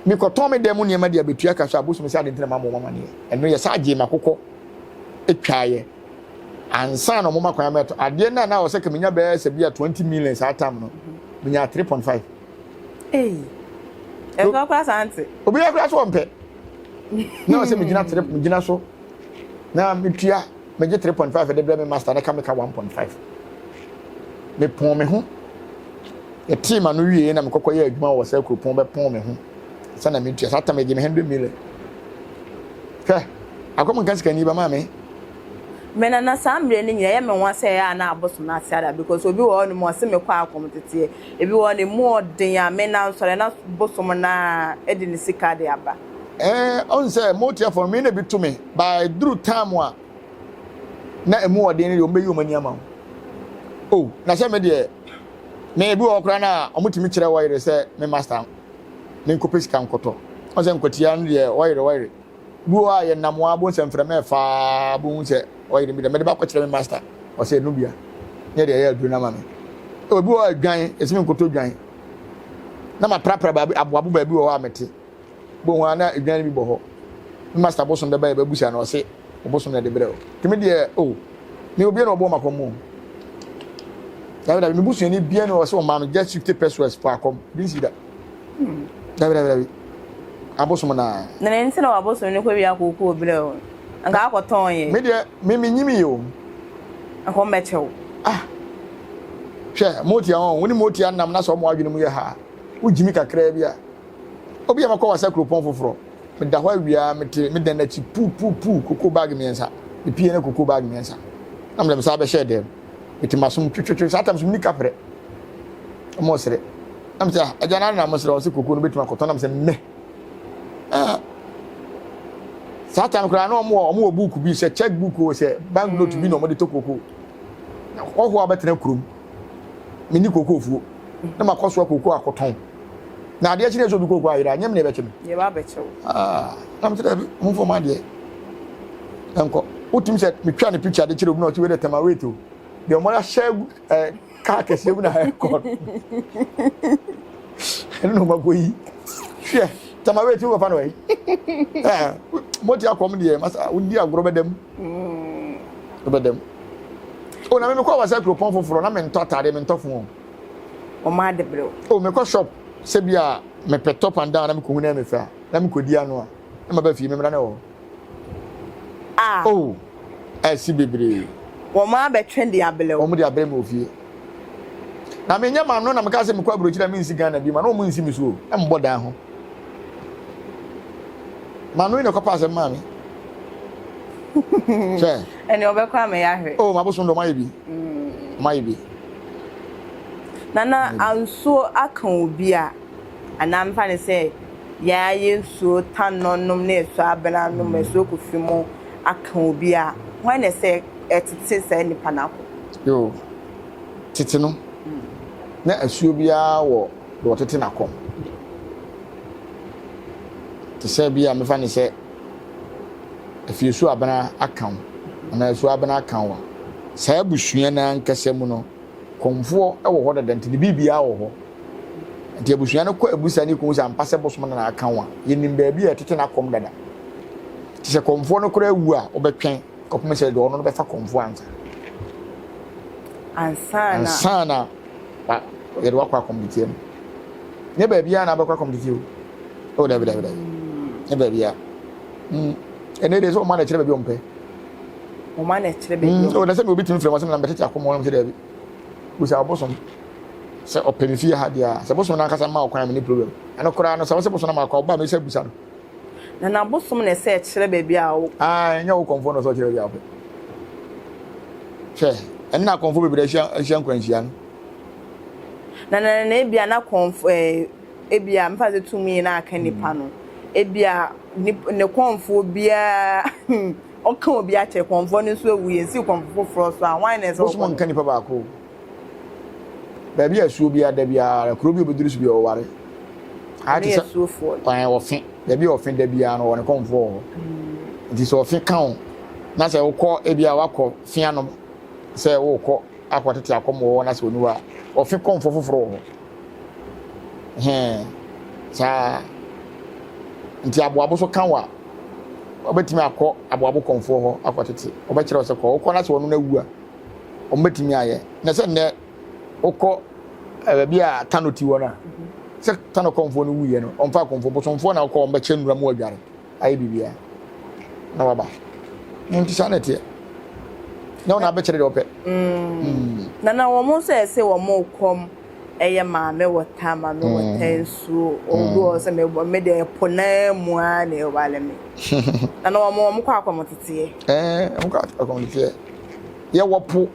mekɔtɔn me dan mu nneɛma de abɛtua ka so abosom sɛ ade ntina ma mo amaneɛ ɛno yɛ saa gyee makokɔ atwaeɛ ansa na ɔmoma kwan mɛtɔ adeɛ no a na wɔ sɛ ka menya bɛyɛ sɛ bi a 20 million saa tam no menya 3.5. Ei. Ɛfɛ kora saa nte. Obi yɛ kora so ɔmpɛ na ɔsɛ megyina tere megyina so na metua megye 3.5 de brɛ me master na ka meka 1.5 mepɔn me ho yɛtee ma no wie na mekɔkɔ yɛ adwuma wɔ sɛ kuropɔn bɛpɔn me ho sɛ na metua saa tam egye me 100 million. Hwɛ akɔm nka sikani ba maa me. Me nana saa mmerɛ no nyinaa ɛyɛ me nwa sɛ ɛyɛ a na abosom no ate ada because obi wɔ hɔ nom ɔse mekɔ akɔm teteɛ ebi wɔ hɔ no emu ɔden a me nan sɔre na bosom no ara de ne sika de aba. Ɛɛ ɔn sɛ motiafoɔ no me na ebi to me but ɛduru time a na emu ɔden no deɛ wɔn bɛyi wɔn ani ama wo oh na sɛ me deɛ me ebi wɔ hɔ koraa na wɔn tumi kyerɛ wɔyere sɛ me master me nkɔpɛ sika nkɔtɔ ɔn sɛ nkwatia no deɛ wɔyere wɔyere. Bi wɔ hɔ a yɛnam hɔ a bohu sɛ mframa ɛfa a bohu sɛ ɔyere mi dɛ mede bakɔkyerɛ me master ɔsɛ ɛno bia ne yɛde ɛyɛ aduro no ama me. Obi wɔ hɔ a dwan ɛsɛ me nkɔtɔ dwan na maprapra baabi aboabo baabi wɔ hɔ a mete bohu a na dwan no bi bɔ hɔ me master bosom bɛba yɛbɛbusa no ɔse ɔbosom na ɛde brɛ o nti me deɛ o oh, me obi na ɔbɔ makɔm mu dabi dabi me busuani bia na ɔsɛ ɔma no just 50 pesos for akɔm bi nsi da. Dabi dabi dabi. Abosom na. Na ne nti na wabosom no kɔ wia kookoo brɛ o. Nka akɔ tɔn yɛ. Me deɛ me me nyimi yɛ o. Nka wɔn bɛkyɛ wo. Ah. Hwɛ motia wɔn wo ne motia nam na sɛ wɔn adwene mu yɛ ha. Wo gyimi kakraa bi a. Obi a makɔ wasa kuropɔn foforɔ. Meda hɔ awia mete me dan akyi puu puu puu kokoo bag mmiɛnsa. Mepie na kokoo bag mmiɛnsa. Na mede me sa bɛhyɛ dɛm. Mete masom twetwetwe saa tam so meni kaprɛ. Wɔn sere. Na mesɛ ah agya na na mo srɛ ɔsɛ koko no bɛtumi akɔtɔn na mesɛ mɛ ah saa time koraa na ɔmo wɔ ɔmo wɔ book bi sɛ check book o sɛ bank note bi na ɔmo de tɔ koko ɔho a bɛtena kurom meni koko fuo na makɔ soa koko akɔtɔn na adeɛ kyerɛ sɛ obi koko ayera nyɛ me na ɛbɛkye me yɛba abɛkyɛ wo ah na mesɛ daabi momfa ɔmo adeɛ ɛnkɔ wotumi sɛ metwa ne picture de kyerɛ obi na ɔte wei de tɛma wait o deɛ ɔmo ahyɛ agu ɛɛ kaa kɛseɛ mu na ɛkɔ no ɛno na ɔmo akɔ yi hwɛ tama wei ti wɔ fa no wei ɛɛ mo ti akɔm deɛ masa wodi agorɔ bɛdɛm bɛdɛm o na mi mi kɔ wasa kuropɔn foforɔ na mi ntɔ ataade mi ntɔ fon ɔmo ade brɛw o mi kɔ shop sɛ bi a mi pɛ top and down na mi kɔ hu na mi fɛ a na mi kɔ di ano a na ma ba fie mi mìíràn na wɔ hɔ. A. Oh, ɛsi bebree. Wɔn abɛtwe de abrɛ wo. Wɔn de abrɛ me wɔ fie. Na menyɛ m'ano na meka sɛ mekɔ aburokyiri a mensi Ghana bi ma na wɔn nsi me so o, na mebɔ dan ho. M'ano yi na ɛkɔpa asɛm maa me. Hwɛ. Ɛnna ɔbɛkɔ ama yɛahwɛ. Oh, m'abosom de ɔmayɛ bi. Ɔmayɛ bi. Nana, ansuo aka obi a. Anaa memfa no sɛ yɛayɛ nsuo tanɔ nom ne asuo abena nom, asuo kofi mu aka obi a, hwan na ɛsɛ ɛtete saa nipa no akɔ? Yoo, tete no, na asuo biara wɔ deɛ ɔtete n'akɔm. Te sɛ bi a mefa no sɛ afiesuo abena aka wo anaa asuo abena aka wo a, saa abusua no ankasa mu no, Kɔmfoɔ wɔ hɔ dada nti ne biribiara wɔ hɔ. Nti abusua no kɔ abusa ne kɔhu sɛ ampa sɛ bosom no na aka wo a, yɛnim baabi a ɛtete n'akɔm dada. Nti sɛ kɔmfoɔ no koraa wu a, wobɛtwɛn kɔpem sɛ deɛ ɔno no bɛfa kɔmfoɔ ansa. Ansa na yɛde wakɔ akɔmdeteɛ mu. Nyɛ baabiara na abɛkɔ akɔmdeteɛ o. Oh, dabi dabi dabi. Nyɛ baabiara. Mm. Ɛnɛ deɛ sɛ ɔma na ɛkyerɛ baabi ɔmpɛ. Wɔn na ɛkyerɛ baabi ɔmpɛ. Mm, oh, na sɛ obi tumi frɛ wɔn sɛ na mbɛtete akɔm wɔn sɛ dabi. Busa ɔbosom sɛ ɔpɛ me fie ha deɛ a, sɛ bosom no ankasa mma wo kwan a menni problem. Ɛno koraa no, sɛ wo sɛ bosom no ama wo kwan a, wo ba a mɛsa abusa no. Na n'abosom na ɛsɛ ɛkyerɛ baabi a wo. Ah, ɛnyɛ wo kɔmfoɔ na ɔsɛ ɔkyerɛ baabi a wopɛ. Hwɛ, ɛne na akɔmfoɔ bebree ahyia ahyia nkwanhyia no. Na na na ebia na kɔmfo ɛɛ ebia mfa sɛ tumi na aka nipa no ebia ne ne kɔmfoɔ biara Ɔka obi akyɛ, kɔmfoɔ no nso awu, yɛnsi kɔmfo foforɔ so a, hwan na ɛsɛ ɔkɔ no? Bosom nka nipa baako o. Baabi a asuo biara da biara, kuro bi a obɛduru so biara ɔware. Ayɛ te sɛ asuofoɔ no. Ɛɛ ɔfe, baabi a ɔfe da biara no ɔwɔ ne kɔmfoɔ wɔ hɔ. Nti sɛ ɔfe ka wo na sɛ wokɔ ebi a wakɔ fe anom sɛ wokɔ akɔtete akɔm wɔ hɔ na sɛ ɔni hɔ a, ɔfe kɔmfoɔ foforɔ wɔ hɔ. Hɛn, saa. Nti aboabo so ka wo a, wobɛtumi akɔ aboabo kɔmfoɔ hɔ akɔtete. Wɔbɛkyerɛ wo sɛ kɔ. Wokɔ na sɛ ɔno no awu a, wɔbɛtumi ayɛ. Na sɛ nnɛ wokɔ eh, baabi a Tano ti wɔ no a, sɛ Tano kɔmfoɔ no wuiɛ no, ɔmfa akɔmfoɔ, bosomfoɔ na wokɔ wɔbɛkyɛ nnura mu adware, ayɛ biribiara na waba. Nti saa na ɛteɛ. Nyɛ wo na abɛkyerɛ deɛ wɔpɛ. Mm. Na na wɔn nso ɛsɛ wɔn kɔm ɛyɛ maame wɔ ta maame wɔ ta nsuo obi wɔ sɛ me me deɛ ɛpo naa mu ara na ɛwale me. Na na wɔn wɔn kɔ akɔmteteɛ. Ɛɛ wɔn kɔ akɔmteteɛ. Yɛwɔ po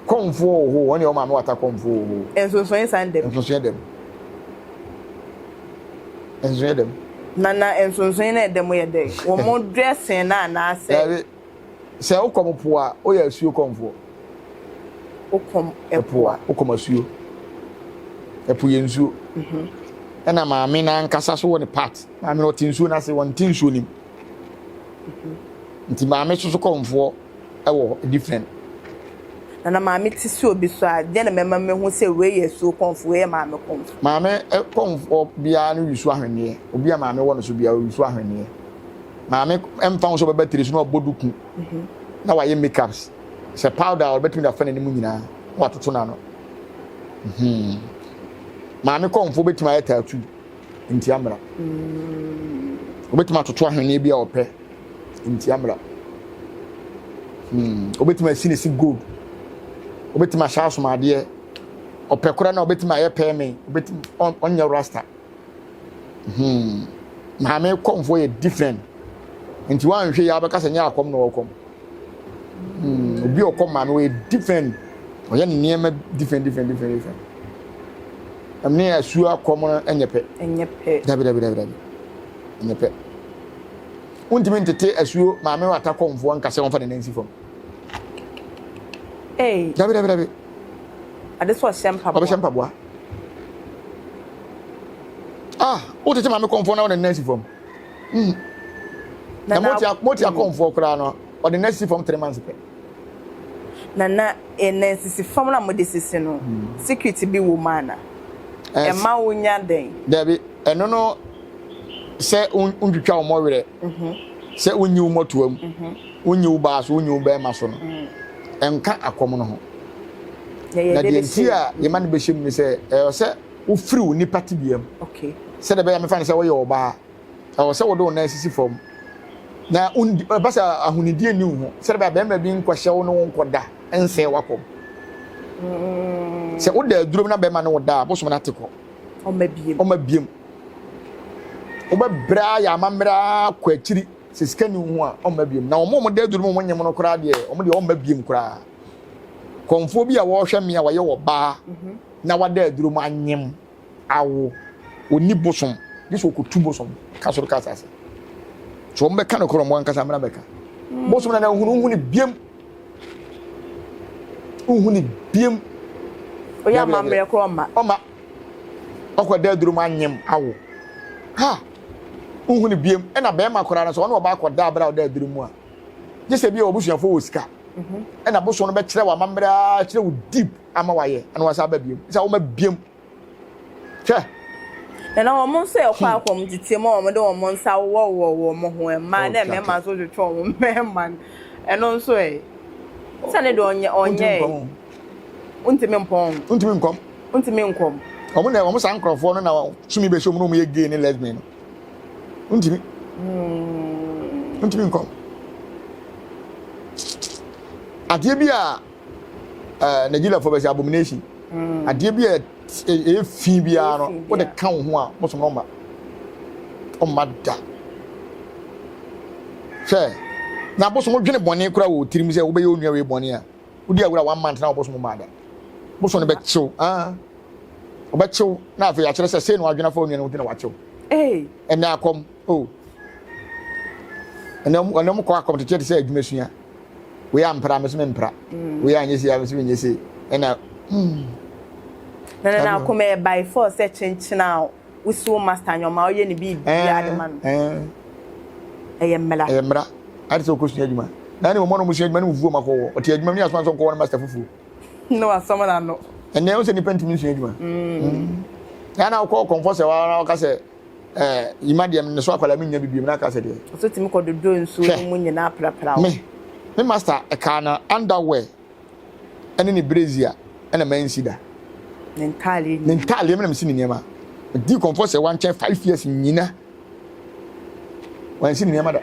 kɔmfoɔ wɔ hɔ wɔn yɛ wɔn maame wata kɔmfoɔ wɔ hɔ. Nsonsonoe san dɛm. Nsonsonoe dɛm. Nsonsonoe dɛm. Na na nsonsonoe na ɛdɛm yɛ dɛ wɔn dressing na anaasɛ. Dabi sɛ wokɔm po a woyɛ asuo kɔmfoɔ. Wokɔm ɛpo a wokɔm asuo. Ɛpo yɛ nsuo. Mhm. Ɛna maame n'ankasa so wɔ ne part. Maame no ɔte nsuo n'ase wɔnte nsuo nim. Mhm. Nti maame soso kɔmfoɔ ɛwɔ different. Na na maame te si obi so a, deɛ na mɛma mehu sɛ wei yɛ asuo kɔmfo, wei yɛ maame kɔmfo. Maame kɔmfoɔ biara no yusu ahweneɛ. Obi a maame wɔ no so biara ɔyusu ahweneɛ. Maame ɛmfa ho sɛ ɔbɛba tiri so na ɔbɔ duku mhm. na wayɛ makeups. Sɛ powder a ɔbɛtumi de afa n'anim nyinaa na watoto n'ano. Mhm. Maame kɔmfoɔ bɛtumi ayɛ tattoo nti amra. Mm. Ɔbɛtumi atoto ahweneɛ bi a ɔpɛ. Ntia mmara. Hmm. Obetumi asi ne si gold. Obetumi ahyɛ asomadeɛ. Ɔpɛ koraa na obetumi ayɛ pɛɛme. Obetumi ɔnyɛ rasta. Hmm. Maame kɔmfoɔ yɛ different. Nti wanhwɛ yɛ abɛka sɛ nyɛ akɔm na ɔkɔm. Hmm. Obi ɔkɔm maame ɔyɛ different. Ɔyɛ ne nneɛma different different different different. Ɛmne asuo akɔm no ɛnyɛ pɛ. Ɛnyɛ pɛ. Dabi dabi dabi dabi. Ɛnyɛ pɛ. Wontumi ntete asuo maame wata kɔmfoɔ nka sɛ wɔmfa ne nan nsi fam. Hey. Dabi dabi dabi. Ade sɛ ɔhyɛ mpaboa. Ɔbɛhyɛ mpaboa. Ah, wotete maame kɔmfoɔ na wɔde ne nan si fam. Mm. Na moti moti akɔmfoɔ koraa no, ɔde ne nan si fam three months pɛ. Na na nan sisi fam na mode sisi no, hmm. secret bi wɔ mu ana? Ɛma wonya dɛn? Dabi, ɛno no sɛ wontwitwa wo mmɔwerɛ, sɛ wonyi wo mmɔtoa mu, wonyi wo baa so, wonyi wo bɛrima so no, ɛnka akɔm no ho. Na deɛ nti a yɛma no bɛhyɛ mu ne sɛ, ɛwɔ sɛ wofiri wo nipa tebea mu. Sɛdeɛ ɛbɛyɛ mefa no sɛ woyɛ ɔbaa, ɛwɔ sɛ wode wo nan sisi fam na ɛba sɛ ahonidie nni wo ho, sɛdeɛ ɛbɛyɛ bɛrima bi nkɔhyɛ wo ne wo nkɔda nsɛe w'akɔm. Mm. Sɛ woda aduro mu na bɛrima ne wo da a, bosom no ate kɔ. Ɔma biem. Ɔma biem. Wobɛbrɛ ayɛ amammerɛ ara kɔ akyiri sɛ sika ni wo ho a ɔmma biem. Na wɔn a wɔda aduru mu wɔn nyem no koraa deɛ wɔn deɛ ɔmma biem koraa. Kɔmfoɔ bi a wɔrehwɛ me a wɔyɛ ɔbaa mhm. na wada aduru mu anyem awo ɔni bosom gye sɛ ɔkɔtu bosom ka soro ka asase. So wɔn bɛka no korɔ wɔn ankasa mmra bɛka. Mm. Bosom na na nhunu nhunu biem. Nhunu biem. Oyɛ amammerɛ korɔ ɔmma. Ɔmma. Ɔkɔ da aduro mu anyem awo. Ha! Wonhu no biem. Ɛna bɛrima koraa no sɛ ɔne ɔbaa kɔ da abere a ɔda aduro mu a, gye sɛ bi a ɔbusuafoɔ wɔ sika. Mhm. Ɛna bosom no bɛkyerɛ wo amammerɛ ara kyerɛ wo deep ama wayɛ ɛna wasa aba biem. Sɛ woma biem. Hwɛ. Na na wɔn nso ɛkɔ hmm. akɔm tete mu a wɔn de wɔn nsa wowɔwowɔ wɔn ho mmaa na mmarima nso twetwe wɔn mmarima no. Ɛno nso ɛ. Sɛ ne de ɔnyɛ ɔnyɛ. Wontumi mpɔn. Wontumi nkɔm. Wontumi nkɔm. Wɔn na wɔn saa nkorɔfoɔ no na tumi bɛhyɛ wɔn na wɔn yɛ gay ne lesbian no. Wontumi. Hmm. Wontumi nkɔm. Adeɛ bi a ɛɛ eh, Nigeriafoɔ bɛ sɛ abomination. Hmm. Adeɛ bi a ɛyɛ fi biara no wode ka wo ho a bosom no ɔmma. Ɔmma da. Hwɛ na bosom dwene bɔne koraa wɔ tirim sɛ wobɛyɛ onua wei bɔne a. Wodi awura one month na wo bosom mmaa da. Bosom no bɛkyew. Ah. Ɔbɛkyew na afei akyerɛ sɛ sei na wadwene afa onua no ho nti na wakyew. Hey. Ɛnɛ akɔm. Oh. Ɛnɛ ɛnɛ ɔmo kɔ akɔm tete te sɛ adwuma sua. Wei ampra me so me mpra. Mm. Wei anyɛ sei a me so menyɛ sei. Ɛna mm. Na na na akɔm ɛyɛ by force sɛ kyenkyena Wosi wo master nyɛ ɔma ɔyɛ ne biribiara de ma no. Ɛyɛ mmara. Ɛyɛ mmara. Ade sɛ ɔkɔsua adwuma. Na ne wɔn a wɔsua adwuma ne fufuo ma kɔwɔ. Ɔte adwuma mu ne asoma sɛ ɔnkɔwɔ ne master fufuo. Ne wasɔm n'ano. Ɛnɛ wo sɛ nipa ntumi nsua adwuma. Mm. Na na wokɔ kɔmfɔ sɛ wa na wɔka sɛ ɛɛ yima deɛ ne so akwadaa mi nya bibiem na aka sɛ deɛ. Ɔso tumi kɔ dodo nsuo no mu nyinaa prapra. Me me master ɛkaa na underwear ɛne ne brazier ɛna mansi da. Ne ntaadeɛ nyinaa. Ne ntaadeɛ mi na mesi ne nneɛma. Di kɔnfɔ sɛ wankyɛn five years nyina. Wansi ne nneɛma da.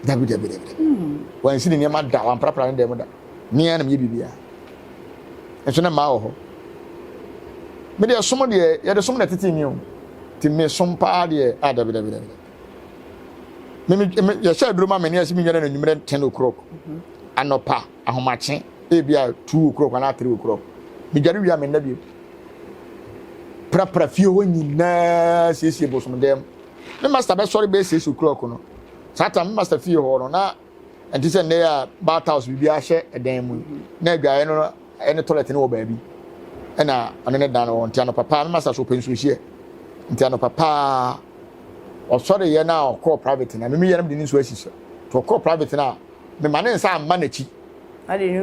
Dabi dabi dabi. Hmm. Wansi ne nneɛma da, wamprapra ne dɛm da. Mmea na meyɛ biribiara. Nso na mmaa wɔ hɔ. Me deɛ som deɛ yɛde som na tete mi o. Ti me som paa deɛ ah dabi dabi dabi. Me me yɛhyɛ aduro ma me ne yɛsɛ me nware no anwummerɛ 10 o'clock. Anɔpa ahomakye ebi a 2 o'clock anaa 3 o'clock. Medware wie a menna bio. Prapra fie hɔ nyinaa siesie bosom dɛm. Me master bɛsɔre bɛyɛ 6 o'clock no. Saa tam me master fie hɔ no na ɛnte sɛ nnɛ a bath house biribi ahyɛ ɛdan mu na adwaeɛ no ɛne toilet no wɔ baabi ɛna ɔne ne dan no wɔ nti anɔpa paa me master so ɔpɛ nsuohyeɛ nti anɔpa paa ɔsɔreyɛ no a ɔkɔɔ private na mimi yɛ no mede ne nsuo asi so nti ɔkɔɔ private no a mema ne nsa amma n'akyi na mede ne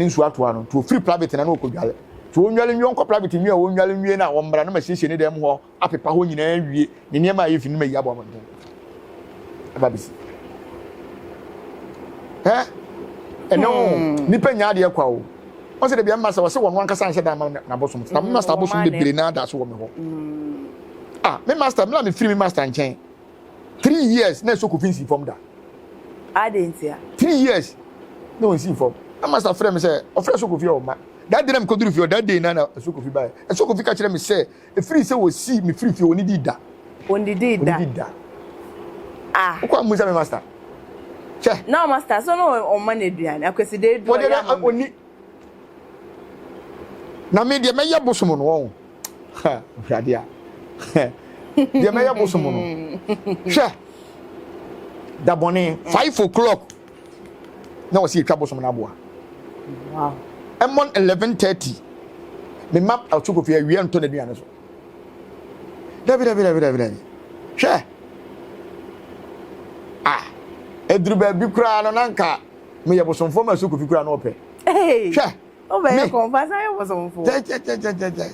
nsuo atoa no nti ɔfiri private na na ɔkɔdwale nti ɔnwale nwie ɔnkɔ private nwie a ɔnwale nwie no a ɔmmra na masiesie ne dan mu hɔ apepa hɔ nyinaa awie ne nneɛma a ɛyɛ fi no mayi abɔ abɔnten ɛba bɛsi ɛ ɛnɛ o hmm. nipa nya adeɛ kwa o wɔn sɛ debi ɛma sɛ wɔsɛ wɔn ankasa nhyɛ dan ma n'abosom na me master abosom bebree na ada so wɔ me hɔ hmm. ah me master mi na mi firi mi master nkyɛn 3 years na ɛsɛ kofi nsi fam da. Adi ntia. 3 years na wɔn nsi fam na master frɛ mi sɛ ɔfrɛ so kofi a ɔma that day na mi kɔ duru fie that day na na ɛsɛ kofi ba yɛ ɛsɛ kofi ka kyerɛ mi sɛ efiri sɛ wɔsi mi firi fie wɔn di da. Wɔn didi da. Wɔn di da. Ah. Wokɔ amusa mi master. Kyɛ. Na master so no ɔma no aduane akwasi de edu ɔyɛ ama mi. Oni. Na mi deɛ mɛyɛ bosom no wɔn. Awurade a. Deɛ mɛyɛ bosom no. Hwɛ. Da bɔne 5 o'clock na wɔsi etwa bosom no aboa. Wow. Ɛmɔ 11:30. Me ma ɔtɔ kofi awia ntɔ n'aduane so. Dabi dabi dabi dabi dabi. Hwɛ. Ah. Eduru baabi koraa no na nka meyɛ bosomfoɔ ma so kofi koraa na ɔpɛ. Hwɛ. Wobɛyɛ kɔnfa san yɛ bosomfoɔ. Kyɛkyɛkyɛkyɛkyɛ.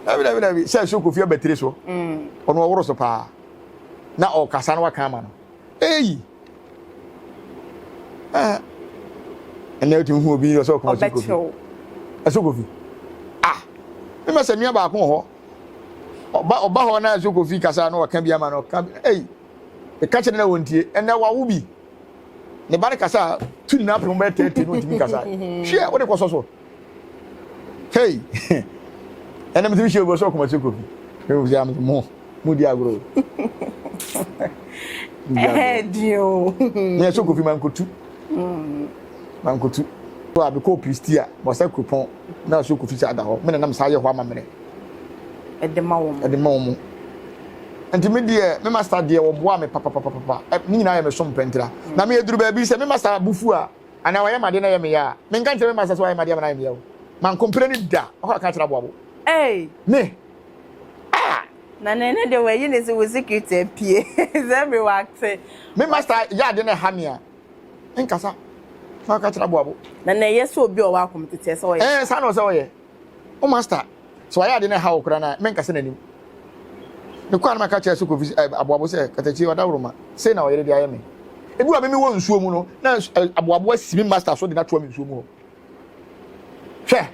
Dabi dabi dabi sɛ so kofi abatire so. Ɔno ɔworo so paa. Na ɔkasa na waka ama no. Eyi. Ɛnna otumi hu obi ɔsɛ ɔkɔmɔ so kofi. Ɛso kofi. Ah. Mema sɛ nua baako wɔ hɔ. Ɔba ɔba hɔ na ɛso kofi kasa na ɔka bi ama no ɔka bi. Eyi. Ɛka kyerɛ na wɔntie. Ɛnna wawo bi. Ne ba no kasa tu ne nan apem bɛyɛ 30 na ɔntumi kasa. Hwɛ wode kɔsɔ so. Hey. Ɛnna metumi hyɛ obi ɔsɛ ɔkɔmɔ so kofi. Ɛwɔ sɛ am mo mo di agorɔ. Ɛɛdi o. Ne ɛso kofi mankotu. Mankotu. So a mekɔɔ Prestea, Bɔsɛ Kuropɔn, na ɛso kofi sɛ ada hɔ. Me na nam saa yɛ hɔ amammerɛ. Ɛde ma wɔn. Ɛde ma wɔn. Nti me deɛ, me master deɛ wɔboa me papapapapa. Ne nyinaa yɛ me som pɛntira. Na me eduru baabi sɛ me master abufu a, anaa wayɛ m'adeɛ na ɛyɛ me ya a, menka nkyerɛ me master sɛ wayɛ m'adeɛ ama no ayɛ me ya o. Mankompere ne da. Ɔkɔ aka kyerɛ aboabo. Hey. Me. Ah! Na ne ne de wɔayi ne sɛ wo secret apue. Sɛ me wate. Me master yɛ adeɛ na ɛha me a, nkasa. Na ɔka kyerɛ aboabo. Na na ɛyɛ sɛ obi a ɔwɔ akɔm tete sɛ ɔyɛ. Ɛɛ saa na ɔsɛ ɔyɛ. Wo master, sɛ wayɛ adeɛ na ɛha wo koraa na menkasa n'anim. Mekɔ a na maka kyerɛ so kofi aboabo sɛ katakyi ɔdawuroma sei na ɔyere de ayɛ me. Ebi wɔ me mewɔ nsuo mu no na aboabo asi me master so de no atoa me nsuo mu hɔ. Hwɛ.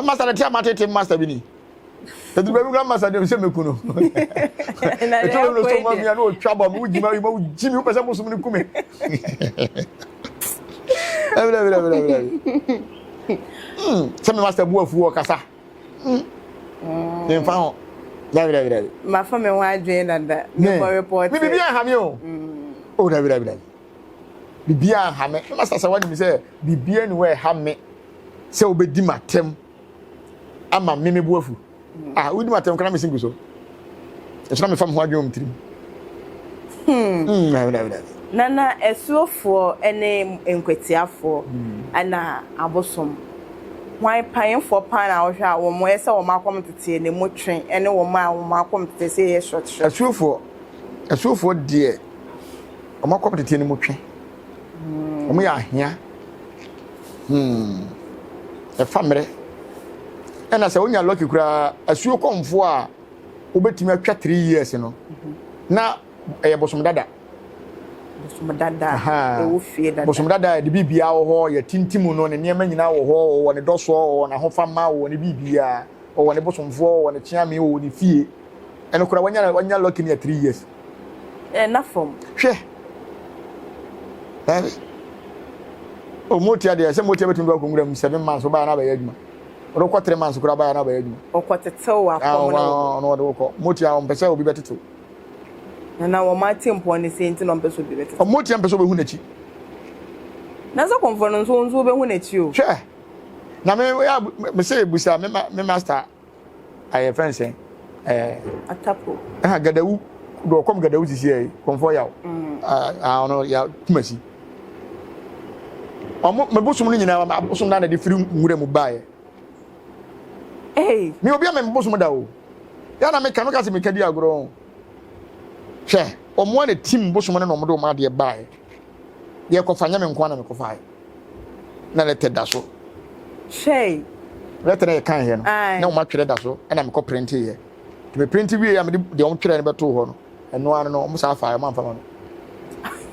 Master no te ama tete master bi ni. Edu baabi kura master de sɛ meku no. Etu baabi no so ma mi a na otwa bɔ me wogyi ma ma wogyi mi wopɛ sɛ bosom no ku me. Dabi dabi dabi dabi dabi. Sɛ me master bu afu ɔkasa. Memfa ho. Dabi dabi dabi. Mafa me ho adwene dada. Mekɔ report. Me bibi aha me o. Oh dabi dabi dabi. Bibi aha me. Me master sɛ wanim sɛ bibi ani wɔ ɛha me sɛ wobɛdi m'atɛm ama me me bo afu. Ah, wodi m'atɛm koraa mesi gu so. Ɛso na mefa me ho adwene wɔ me tirim. Dabi dabi dabi. Nana asuofoɔ ne nkwatiafoɔ ɛna abosom. Hwan panyinfoɔ paa na wohwɛ a wɔn ɛsɛ wɔn akɔm teteɛ na emu twe ɛne wɔn a wɔn akɔm teteɛ sɛ ɛyɛ short short. Asuofoɔ asuofoɔ deɛ wɔn akɔm teteɛ no mu twe. Wɔn yɛ ahea. Ɛfa mmerɛ. Ɛna sɛ wonya lucky koraa asuo kɔmfoɔ a wobɛtumi atwa 3 years no na ɛyɛ bosom dada. Bosom dada ɛwɔ fie dada. Bosom dada yɛde biribiara wɔ hɔ yɛtintim no ne nneɛma nyinaa wɔ hɔ ɔwɔ ne dɔsoɔ ɔwɔ n'ahofama ɔwɔ ne biribiara ɔwɔ ne bosomfoɔ ɔwɔ ne kyeame ɔwɔ ne fie ɛno koraa wanya wanya lucky no yɛ 3 years. Ɛna fam. Hwɛ. Ɛbi. O motia deɛ sɛ motia bɛtumi de wakɔ nwura mu 7 months wobaa na abɛyɛ adwuma. Wɔde wokɔ 3 months koraa baa na abɛyɛ adwuma. Ɔkɔ tetew akɔm no. Ɔno ɔde wokɔ motia ɔmpɛ sɛ obi bɛtetew. Na na wɔn atempɔn ne sɛ nti na ɔmpɛ sɛ obi bɛtete. Ɔmo tia mpɛ sɛ ɔbɛhu n'akyi. Na sɛ kɔmfoɔ no nso nso wobɛhu n'akyi o. Hwɛ na me ya me sɛ ebusa me ma me master ayɛ fɛn sɛn ɛɛ. Atapo. Ɛha gadawu do ɔkɔm gadawu sisi yɛ kɔmfoɔ yaw. Mm. Ah ɔno ya kumasi. Ɔmo me bosom no nyinaa abosom na na de firi nwura mu baeɛ. Hey. Me obi a me bosom da o. Ya na meka meka sɛ meka di agorɔ o. Hwɛ, wɔn a na tim bosom no na wɔde wɔn adeɛ baeɛ. Deɛ kɔfa nyɛ me nko na mekɔfaeɛ. Na lɛtɛ da so. Hwɛ. Lɛtɛ na yɛkan yɛ no. Na wɔn atwerɛ da so ɛna mekɔ printe yɛ. Nti me printe wie a mede deɛ wɔn twerɛ no bɛtoo hɔ no. Ɛno ara no wɔn saa faeɛ wɔn amfa ma me.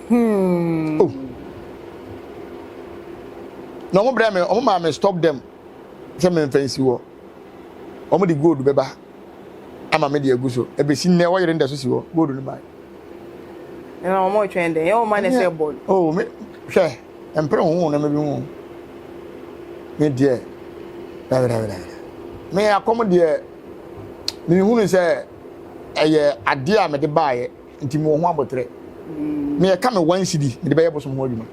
Hmm. Oh. Na wɔn brɛ me wɔn maa me stop them sɛ memfa nsi hɔ. Wɔn de gold bɛba. ama me de agu so. Ebesi nnɛ wɔyere no da so si hɔ. Gold no bae. Na wɔn retwɛn dɛn? Yɛ wɔn ma na ɛsɛ bɔ no. Oh, me hwɛ, mpere ho nneɛma bi ho. Me deɛ, dabi dabi dabi. Me akɔm deɛ, mehunu sɛ ɛyɛ adeɛ a mede baeɛ nti mewɔ ho abotrɛ. Mm. Me ɛka me one cedi mede bɛyɛ bosom ho adwuma.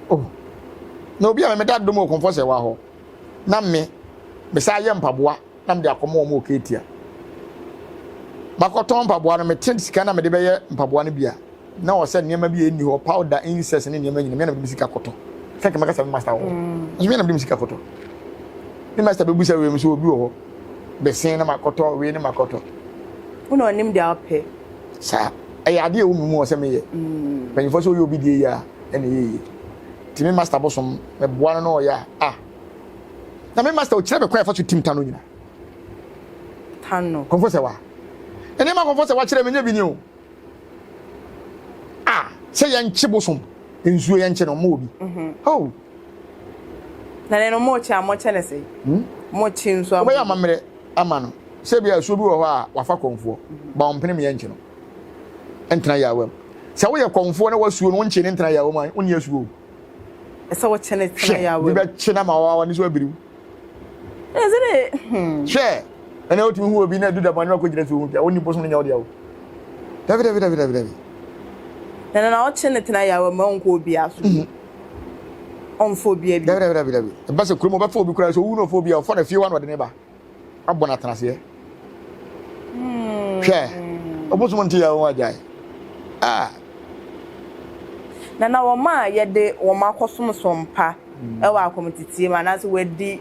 Oh, na obi a meda dom wɔ kɔmfɔ sɛ wɔ hɔ na me mesan yɛ mpaboa na mede akɔma wɔn wɔ Ketia. Makɔtɔn mpaboa no, mete sika na mede bɛyɛ mpaboa no bi a, na wɔ sɛ nneɛma bi a ɛnni hɔ, powder, incense ne nneɛma nyina, me na mede me sika kɔtɔ. Sɛ nka mɛka sɛ me master wɔ hɔ. Mm. Nso me na mede me sika kɔtɔ. Me master bɛbu sɛ wei nso obi wɔ hɔ. Bɛsen na makɔtɔ, wei ne makɔtɔ. Wo na ɔnim deɛ ɔpɛ. Saa, ɛyɛ adeɛ a ɛwɔ me mu wɔ sɛ meyɛ. Mm. Mpanyinfoɔ sɛ woyɛ obi deɛ yie a, ɛna ɛyɛ yie. Nti me master bosom, meboa no na ɔyɛ a, ah, Na me master ɔkyerɛ me kwan ɛfa so tim tano nyina. Tano. Kɔmfo sɛ wa. Nneɛma kɔmfo sɛ wakyerɛ me nyɛ bi ni o. Ah, sɛ yɛnkye bosom nsuo yɛnkye no mo obi. Mhm. Oh. Na ne no mo kye a mo kyɛ ne sɛ. Hmm? Mo kye nsuo. Wobɛyɛ amammerɛ ama no. Sɛ bi asuo bi wɔ hɔ a wafa kɔmfoɔ. Mhm. Ba ɔmpene me yɛnkye no. Ntena yɛ awam. Sɛ woyɛ kɔmfoɔ na wasuo no wonkye ne ntena yɛ awam a wonni asuo o. Ɛsɛ wɔkyɛ ne tena Hwɛ, yawa bi mu. bɛkye na ma wawa ne so abiriw. Ɛsɛ dɛ hmm. Hwɛ, ɛnna wotumi hu obi na edu dɛm a ne wakɔgyina so ohu bia wonni bosom no nyɛ wo dea o. Dabi dabi dabi dabi dabi. Na na na ɔkye ne tena yawa mu ɔnkɔ obiara so bi. Ɔmfa obiara bi. Dabi dabi dabi dabi. Ɛba sɛ kurom ɔbɛfa obi koraa sɛ owu na ɔfa obi a ɔfa no fie hɔ na ɔde ne ba. Abɔ no atenaseɛ. Hwɛ, ɔbosom nte yɛ wɔn agyae. Ah. Na na wɔn a yɛde wɔn akɔsom sompa wɔ akɔmteteɛ mu anaasɛ wɔadi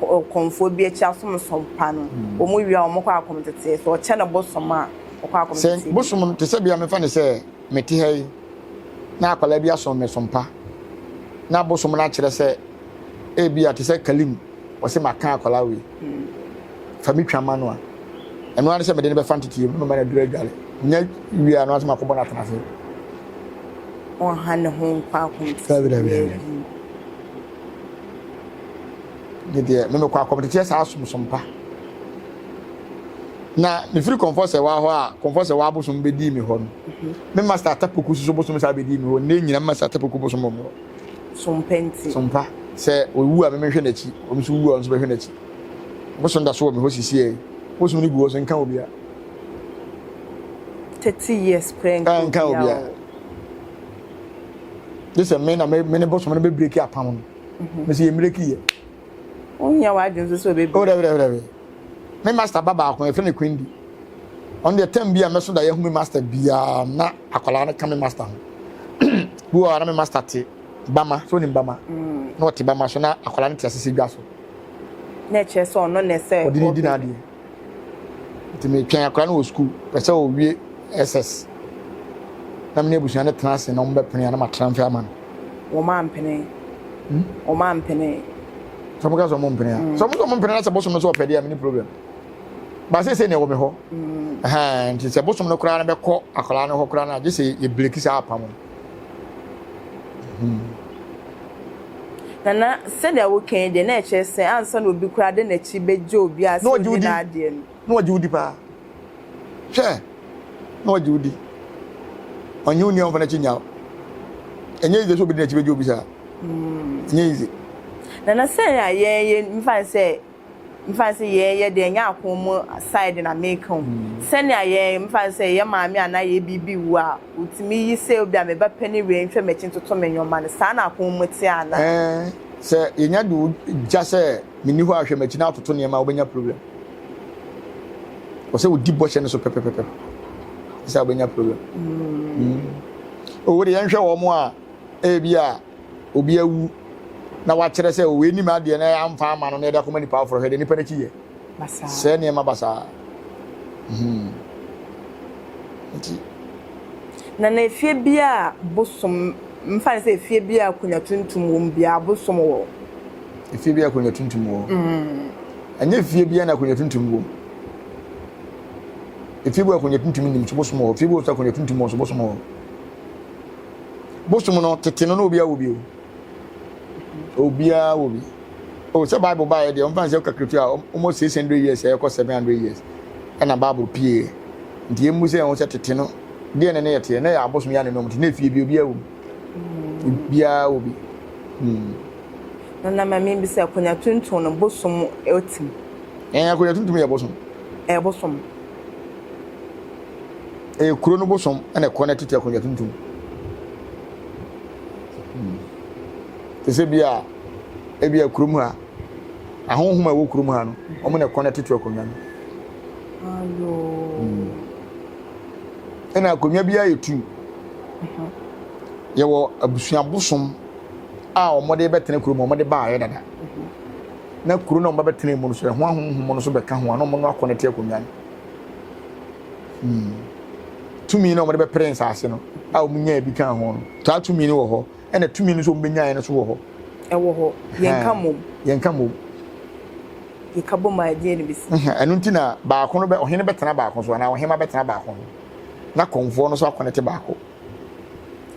kɔmfoɔ bi akyi asom sompa no, wɔn wie a wɔkɔ akɔmteteɛ. Sɛ ɔkyɛ no bosom a, ɔkɔ akɔmteteɛ. Sɛ bosom no, te sɛ bia mefa no sɛ mete ha yi na akwadaa bi asom me sompa na bosom no akyerɛ sɛ ebia te sɛ Kalim ɔse maka akwadaa wei fa me twa ma no a ɛno ara ne sɛ mede no bɛfa nteteɛ mu na mama no aduru adwale nya wie a no ara sɛ makɔbɔ no atena ase. Ɔnha ne ho nkɔ akɔmteteɛ bi. Ne deɛ me mekɔ akɔmteteɛ saa somsom pa na mefiri kɔmfɔ sɛ waa hɔ a kɔmfɔ sɛ waa bosom bɛdii me hɔ no mhm. me master atapoku soso bosom saa bɛdii me hɔ ne nyina me master atapoku bosom wɔ me hɔ Sompa nti. Sompa, sɛ owu a memehwɛ n'akyi, ɔno nso wu a ɔno nso bɛhwɛ n'akyi. Bosom da so wɔ me hɔ sisiɛ yi. Bosom no gu hɔ so nka obia. 30 years koraa nka nka obia. Gye sɛ me na me ne bosom no bɛbreki apam no. Mhm. Me sɛ yɛ mbreki yɛ. Wohia w'adwene nso sɛ ɔbɛbreki. Oh, dabi dabi dabi. Me master ba baako yɛfrɛ no Quindi. Ɔno deɛ tɛm bi a mɛso da yɛahu me master biara na akwadaa no ka me master ho. Bi wɔ hɔ a na me master te bama, so wonim bama? Mm. Na ɔte bama so na akwadaa no te asese dwa so. Na ɛkyerɛ sɛ ɔno na ɛsɛ ɔde ne di n'adeɛ. Nti metwɛn akwadaa no wɔ sukuu, pɛ sɛ ɔwie SS. Na me ne abusua no tena ase na wɔbɛpene a na matena mfe ama no. Wɔn ampene. Hmm? Wɔn ampene. Sɛ wɔka sɛ wɔn mpene a. Mm. Sɛ wɔn sɛ wɔn mpene na sɛ bosom no sɛ ɔpɛ deɛ a me ne problem. Ba sɛ sɛ na ɛwɔ me hɔ. Mm. Nti sɛ bosom no koraa no bɛkɔ akwadaa no hɔ koraa no a gye sɛ yɛbreki saa apam no. Hmm. Nana, sɛdeɛ woka yi deɛ na ɛkyerɛ sɛ ansa na obi koraa de n'akyi bɛgye obi a sɛ ɔdi n'adeɛ no. Na ɔgye wo di paa. Hwɛ, na ɔgye wo di. Ɔnye wo nni a ɔmfa n'akyi nnya wo. Ɛnyɛ easy sɛ obi de n'akyi bɛgye obi saa. Hmm. Ɛnyɛ easy. Nana, sɛ a yɛn yɛ mfa sɛ. Mfa no sɛ yɛn yɛ deɛ ɛnyɛ ako mu side na meka o. Sɛnea yɛn mfa no sɛ yɛ maame anaa yɛ biribi wu a, wotumi yi sɛ obi a me ba panin wei nhwɛ m'akyi ntoto me nneɛma no, saa na ako mu te anaa? Ɛɛ, sɛ yɛnya de wo gya sɛ menni hɔ a hwɛ m'akyi na atoto nneɛma a, wobɛnya problem. Wɔ sɛ wodi bɔhyɛ no so pɛpɛpɛpɛ. Sɛ wobɛnya problem. Mm. O, wo de yɛnhwɛ wɔn a ebi a obi awu na wakyerɛ sɛ wei nim adeɛ na yɛamfa ama no na yɛde akɔma nipa aforɔ hwɛ deɛ nipa no akyi yɛ sɛ nneɛma basaa hmm. nti na na efie bi a bosom mfa ne sɛ efie bi a akonnwa tuntum wɔ mu biara bosom wɔ efie bi a akonnwa tuntum wɔ mm. ɛnyɛ efie bi a na akonnwa tuntum wɔ mu efie bi a akonnwa tuntum nim so bosom wɔ efie bi wɔ so akonnwa tuntum wɔ so bosom wɔ Bosom no, tete no na obiara wɔ bi o. Obiara wɔ bi. O sɛ Bible baeɛ deɛ, wɔmfa nsɛ kakra a, almost 600 years ɛkɔ 700 years ɛna Bible pieeɛ. Nti yɛmmu sɛ ɛho sɛ tete no, deɛ na ne yɛteɛ, na yɛ abosom yɛ anenom nti na efie bi obiara wɔ mu. Obiara wɔ bi. Hmm. Na na ma membisa akonnwa tuntum no bosom otim. Ɛn akonnwa tuntum yɛ bosom. Ɛyɛ bosom. Ɛyɛ kuro no bosom na ɛkɔ na tete akonnwa tuntum. Hmm. Te sɛ bi a ebi a kurom ha ahonhom a ɛwɔ kurom ha no wɔn na ɛkɔ na tete akonnwa no. Hmm. Ɛna akonnwa bi ayɛ tu. Mhm. Yɛwɔ abusua bosom a wɔde bɛtena kurom wɔde baayɛ dada. Mhm. Na kuro na wɔn bɛtena mu no so ɛho ahonhom no so bɛka ho a na wɔn no akɔ na te akonnwa no. Hmm. Tumi no a wɔde bɛpere nsase no a wɔnyaa bi kaa ho no, saa tumi no wɔ hɔ, ɛna tumi no nso wɔbɛnyaeɛ no nso wɔ hɔ. Ɛwɔ hɔ. Yɛnka mmom. Yɛnka mmom. Yɛka bom a ɛdeɛ na ɛbɛsi. Ɛno nti na baako no bɛ ɔhene bɛtena baako so anaa ɔhema bɛtena baako so na kɔmfoɔ no nso akɔnɛte baako.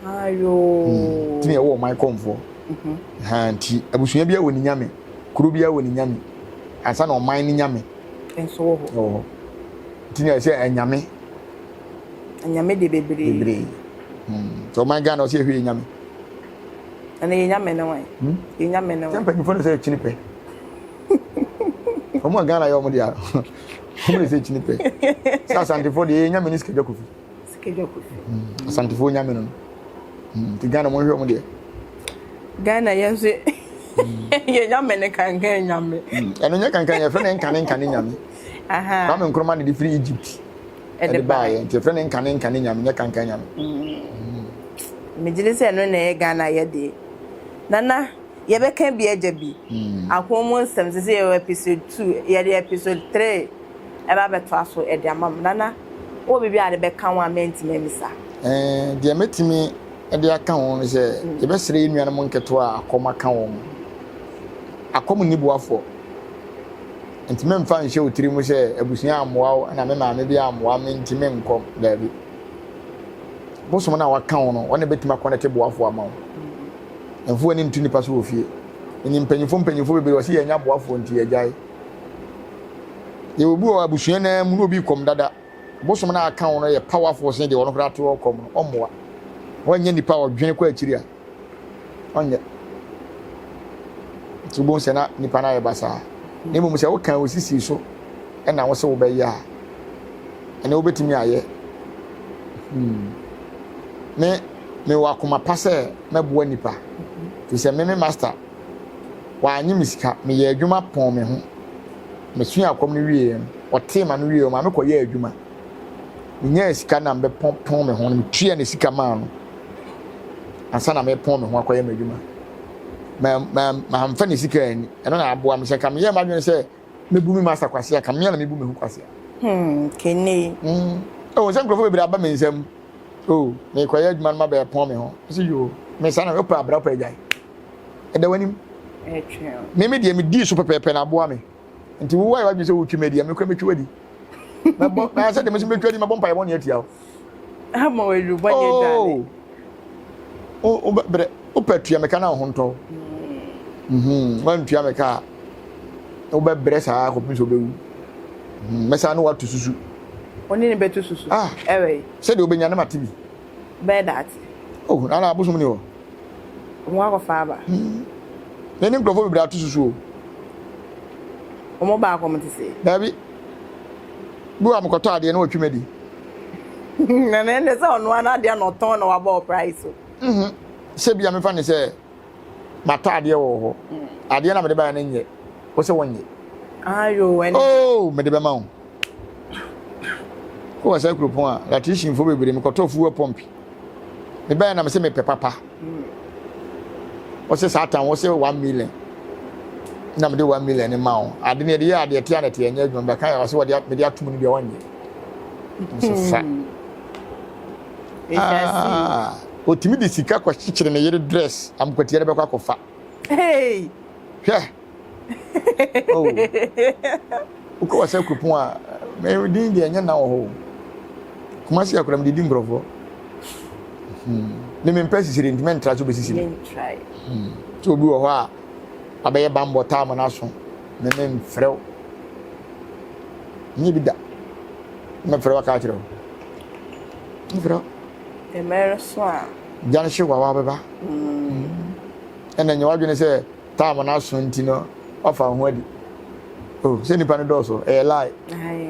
Ayoo. Hmm. Nti na yɛwɔ ɔman kɔmfoɔ. Mhm. Ha nti abusua biara wɔ ne nyame, kuro biara wɔ ne nyame, ansa na ɔman ne nyame. Nso wɔ hɔ. Wɔ hɔ. Nti na ɛsɛ anyame. Anyame de bebree. Bebree. Hmm. Sɛ ɔman Ghana ɔsɛ yɛhwɛ yɛ nyame. Ɛna yɛ nyame ne wan? Hmm? Yɛ nyame ne wan? Sɛ mpanyinfoɔ no sɛ ɛkyini pɛ. Wɔn a Ghana yɛ wɔn deɛ wɔn na sɛ ɛkyini pɛ. Sɛ Asantefoɔ deɛ yɛ nyame ne Sikadwa Kofi. Sikadwa Kofi. Hmm. Asantefoɔ nyame no no. Hmm. Nti Ghana wɔn hwɛ wɔn deɛ. Ghana yɛn nso yɛ nyame ne kankan nyame. Ɛno nyɛ kankan yɛfrɛ no nkane nkane nyame. Kwame Nkrumah na de firi Egypt ɛde baayɛ nti yɛfrɛ no nkane nkane nyame nyɛ kankan nyame. Megye di sɛ ɛno na ɛyɛ Ghana yɛ deɛ. Nana yɛbɛka bi agya bi. Ako mu nsɛm sɛ sɛ yɛwɔ episode 2 yɛde episode 3 ɛba abɛtoa so ɛde ama mo. Nana wowɔ biribi a de bɛka ho a mantumi amisa? Ɛɛ deɛ mɛtumi de aka ho ne sɛ yɛbɛsrɛ yɛn nuanom nketewa a akɔm aka wɔn. Akɔm nni boafoɔ. Nti memfa nhyɛ wo tiri mu sɛ abusua ammoa wo na me maame bi ammoa me nti menkɔ. Daabi. Bosom no a waka wo no, ɔne bɛtumi akɔnɛte boafoɔ ama wo. Mfa w'ani nto nipa so wɔ fie. Menim mpanyimfoɔ mpanyimfoɔ bebree wɔse yɛanya boafoɔ nti yɛagyae. Yɛwɔ bi wɔ abusua no ara mu na obi kɔm dada. Bosom no a aka wo no yɛ powerful sen deɛ ɔno koraa te hɔ kɔm no, ɔmmoa. Ɔnyɛ nipa a ɔdwene kɔ akyiri a, ɔnyɛ. Nti wobɛhu sɛ na nipa no ayɛ basaa. Na mmom sɛ woka wo sisi so ɛna wo sɛ wobɛyɛ a, ɛnɛ wobɛtumi ayɛ. Hmm. Me, mewɔ akoma pa sɛ mɛboa nipa. Firi sɛ me me master, wannye me sika, meyɛ adwuma pɔn me ho. Mesuaa akɔm no wieeɛ no, ɔtee m'ano wieeɛ, ɔmaa me kɔyɛɛ adwuma. Menyaa sika na mebɛpɔn me ho no, metuaa ne sika maa no ansa na mepɔn me ho akɔyɛ m'adwuma. Mamfa ne sika anni, ɛno na aboa me. Sɛ nka meyɛɛ m'adwene sɛ mɛbu me masta kwasea, nka me ara na mebu me ho kwasea. Hmm, kene. Hmm. Oh, sɛ nkurɔfoɔ bebree aba me nsam. Oh, mekɔyɛ adwuma no ma bɛpɔn me ho. Mese yoo, me saa na wopɛ abra wopɛ agyae. Ɛda w'anim. Me me deɛ medii so pɛpɛɛpɛ na aboa me. Nti wo ayɛ w'adwene sɛ wotwi me adi a, me kora mɛtwi w'adi. Mɛbɔ, na sɛ deɛ me nso mɛtwi adi, mɛbɔ mpaeɛ bɔne atia wo. Ama w'adu bɔne aduane. Oh, wo brɛ, wopɛ tua me ka na wo ho ntɔ wo. Mhm, wantua me ka a, wobɛbrɛ saa kɔpem sɛ wobɛwu. Mhm, mɛsan ne woato susu. Wo ne ne bɛto susu? Ah, Ɛwɛ. Sɛdeɛ wobɛnya ne mate bi. Bɛyɛ daate. Oh, na na abosom ni hɔ. Wɔn akɔfa aba. Hmm. Ne ne nkurɔfoɔ bebree ato susu o. Wɔn baako wɔn te se. Daabi. Bi wɔ a mekɔtɔ adeɛ na wɔtwi m'adi. Na na ɛnde sɛ ɔno ara n'adeɛ na ɔtɔn na wabɔ wo price o. Mhm. Sɛ bi a mefa ne sɛ matɔ adeɛ wɔ hɔ. Adeɛ na mede baeɛ no nyɛ. Wo sɛ wonnye. Ayo ɛne. Oh, mede bɛma wo. Wowɔ saa kuropɔn a, electricianfoɔ bebree mekɔtɔɔ fuel pump. Mebaeɛ na mese mepɛ papa. Wɔsɛ saa tan wɔsɛ 1 million. Na mede 1 million ne ma wo. Ade no yɛde yɛ adeɛ tea na ɛte ɛnyɛ adwuma bɛka yɛ wɔsɛ wɔde mede atom no deɛ wɔnyɛ. Nso fa. Ah, otumi de sika kɔkyekyere ne yere dress amkwatia de bɛkɔ akɔfa. Hey. Hwɛ. Oh. Wokɔ wɔ sɛ kuropɔn a, me din deɛ ɛnyɛ nna wɔ hɔ o. Kumasi akora mede di nkurɔfoɔ. Me mempɛ sisire nti mɛntra so bɛsisi me. Sɛ obi wɔ hɔ a wabɛyɛ bambɔ taa mo n'aso, me memfrɛ wo. Nyɛ bi da. Mɛfrɛ wo aka akyerɛ wo. Mfrɛ wo. Mmerɛ so a. Gya no hye wawa bɛba. Ɛna nyɛ w'adwene sɛ time no aso nti no wafa wo ho adi. Oh, sɛ nipa no dɔɔso, ɛyɛ lie.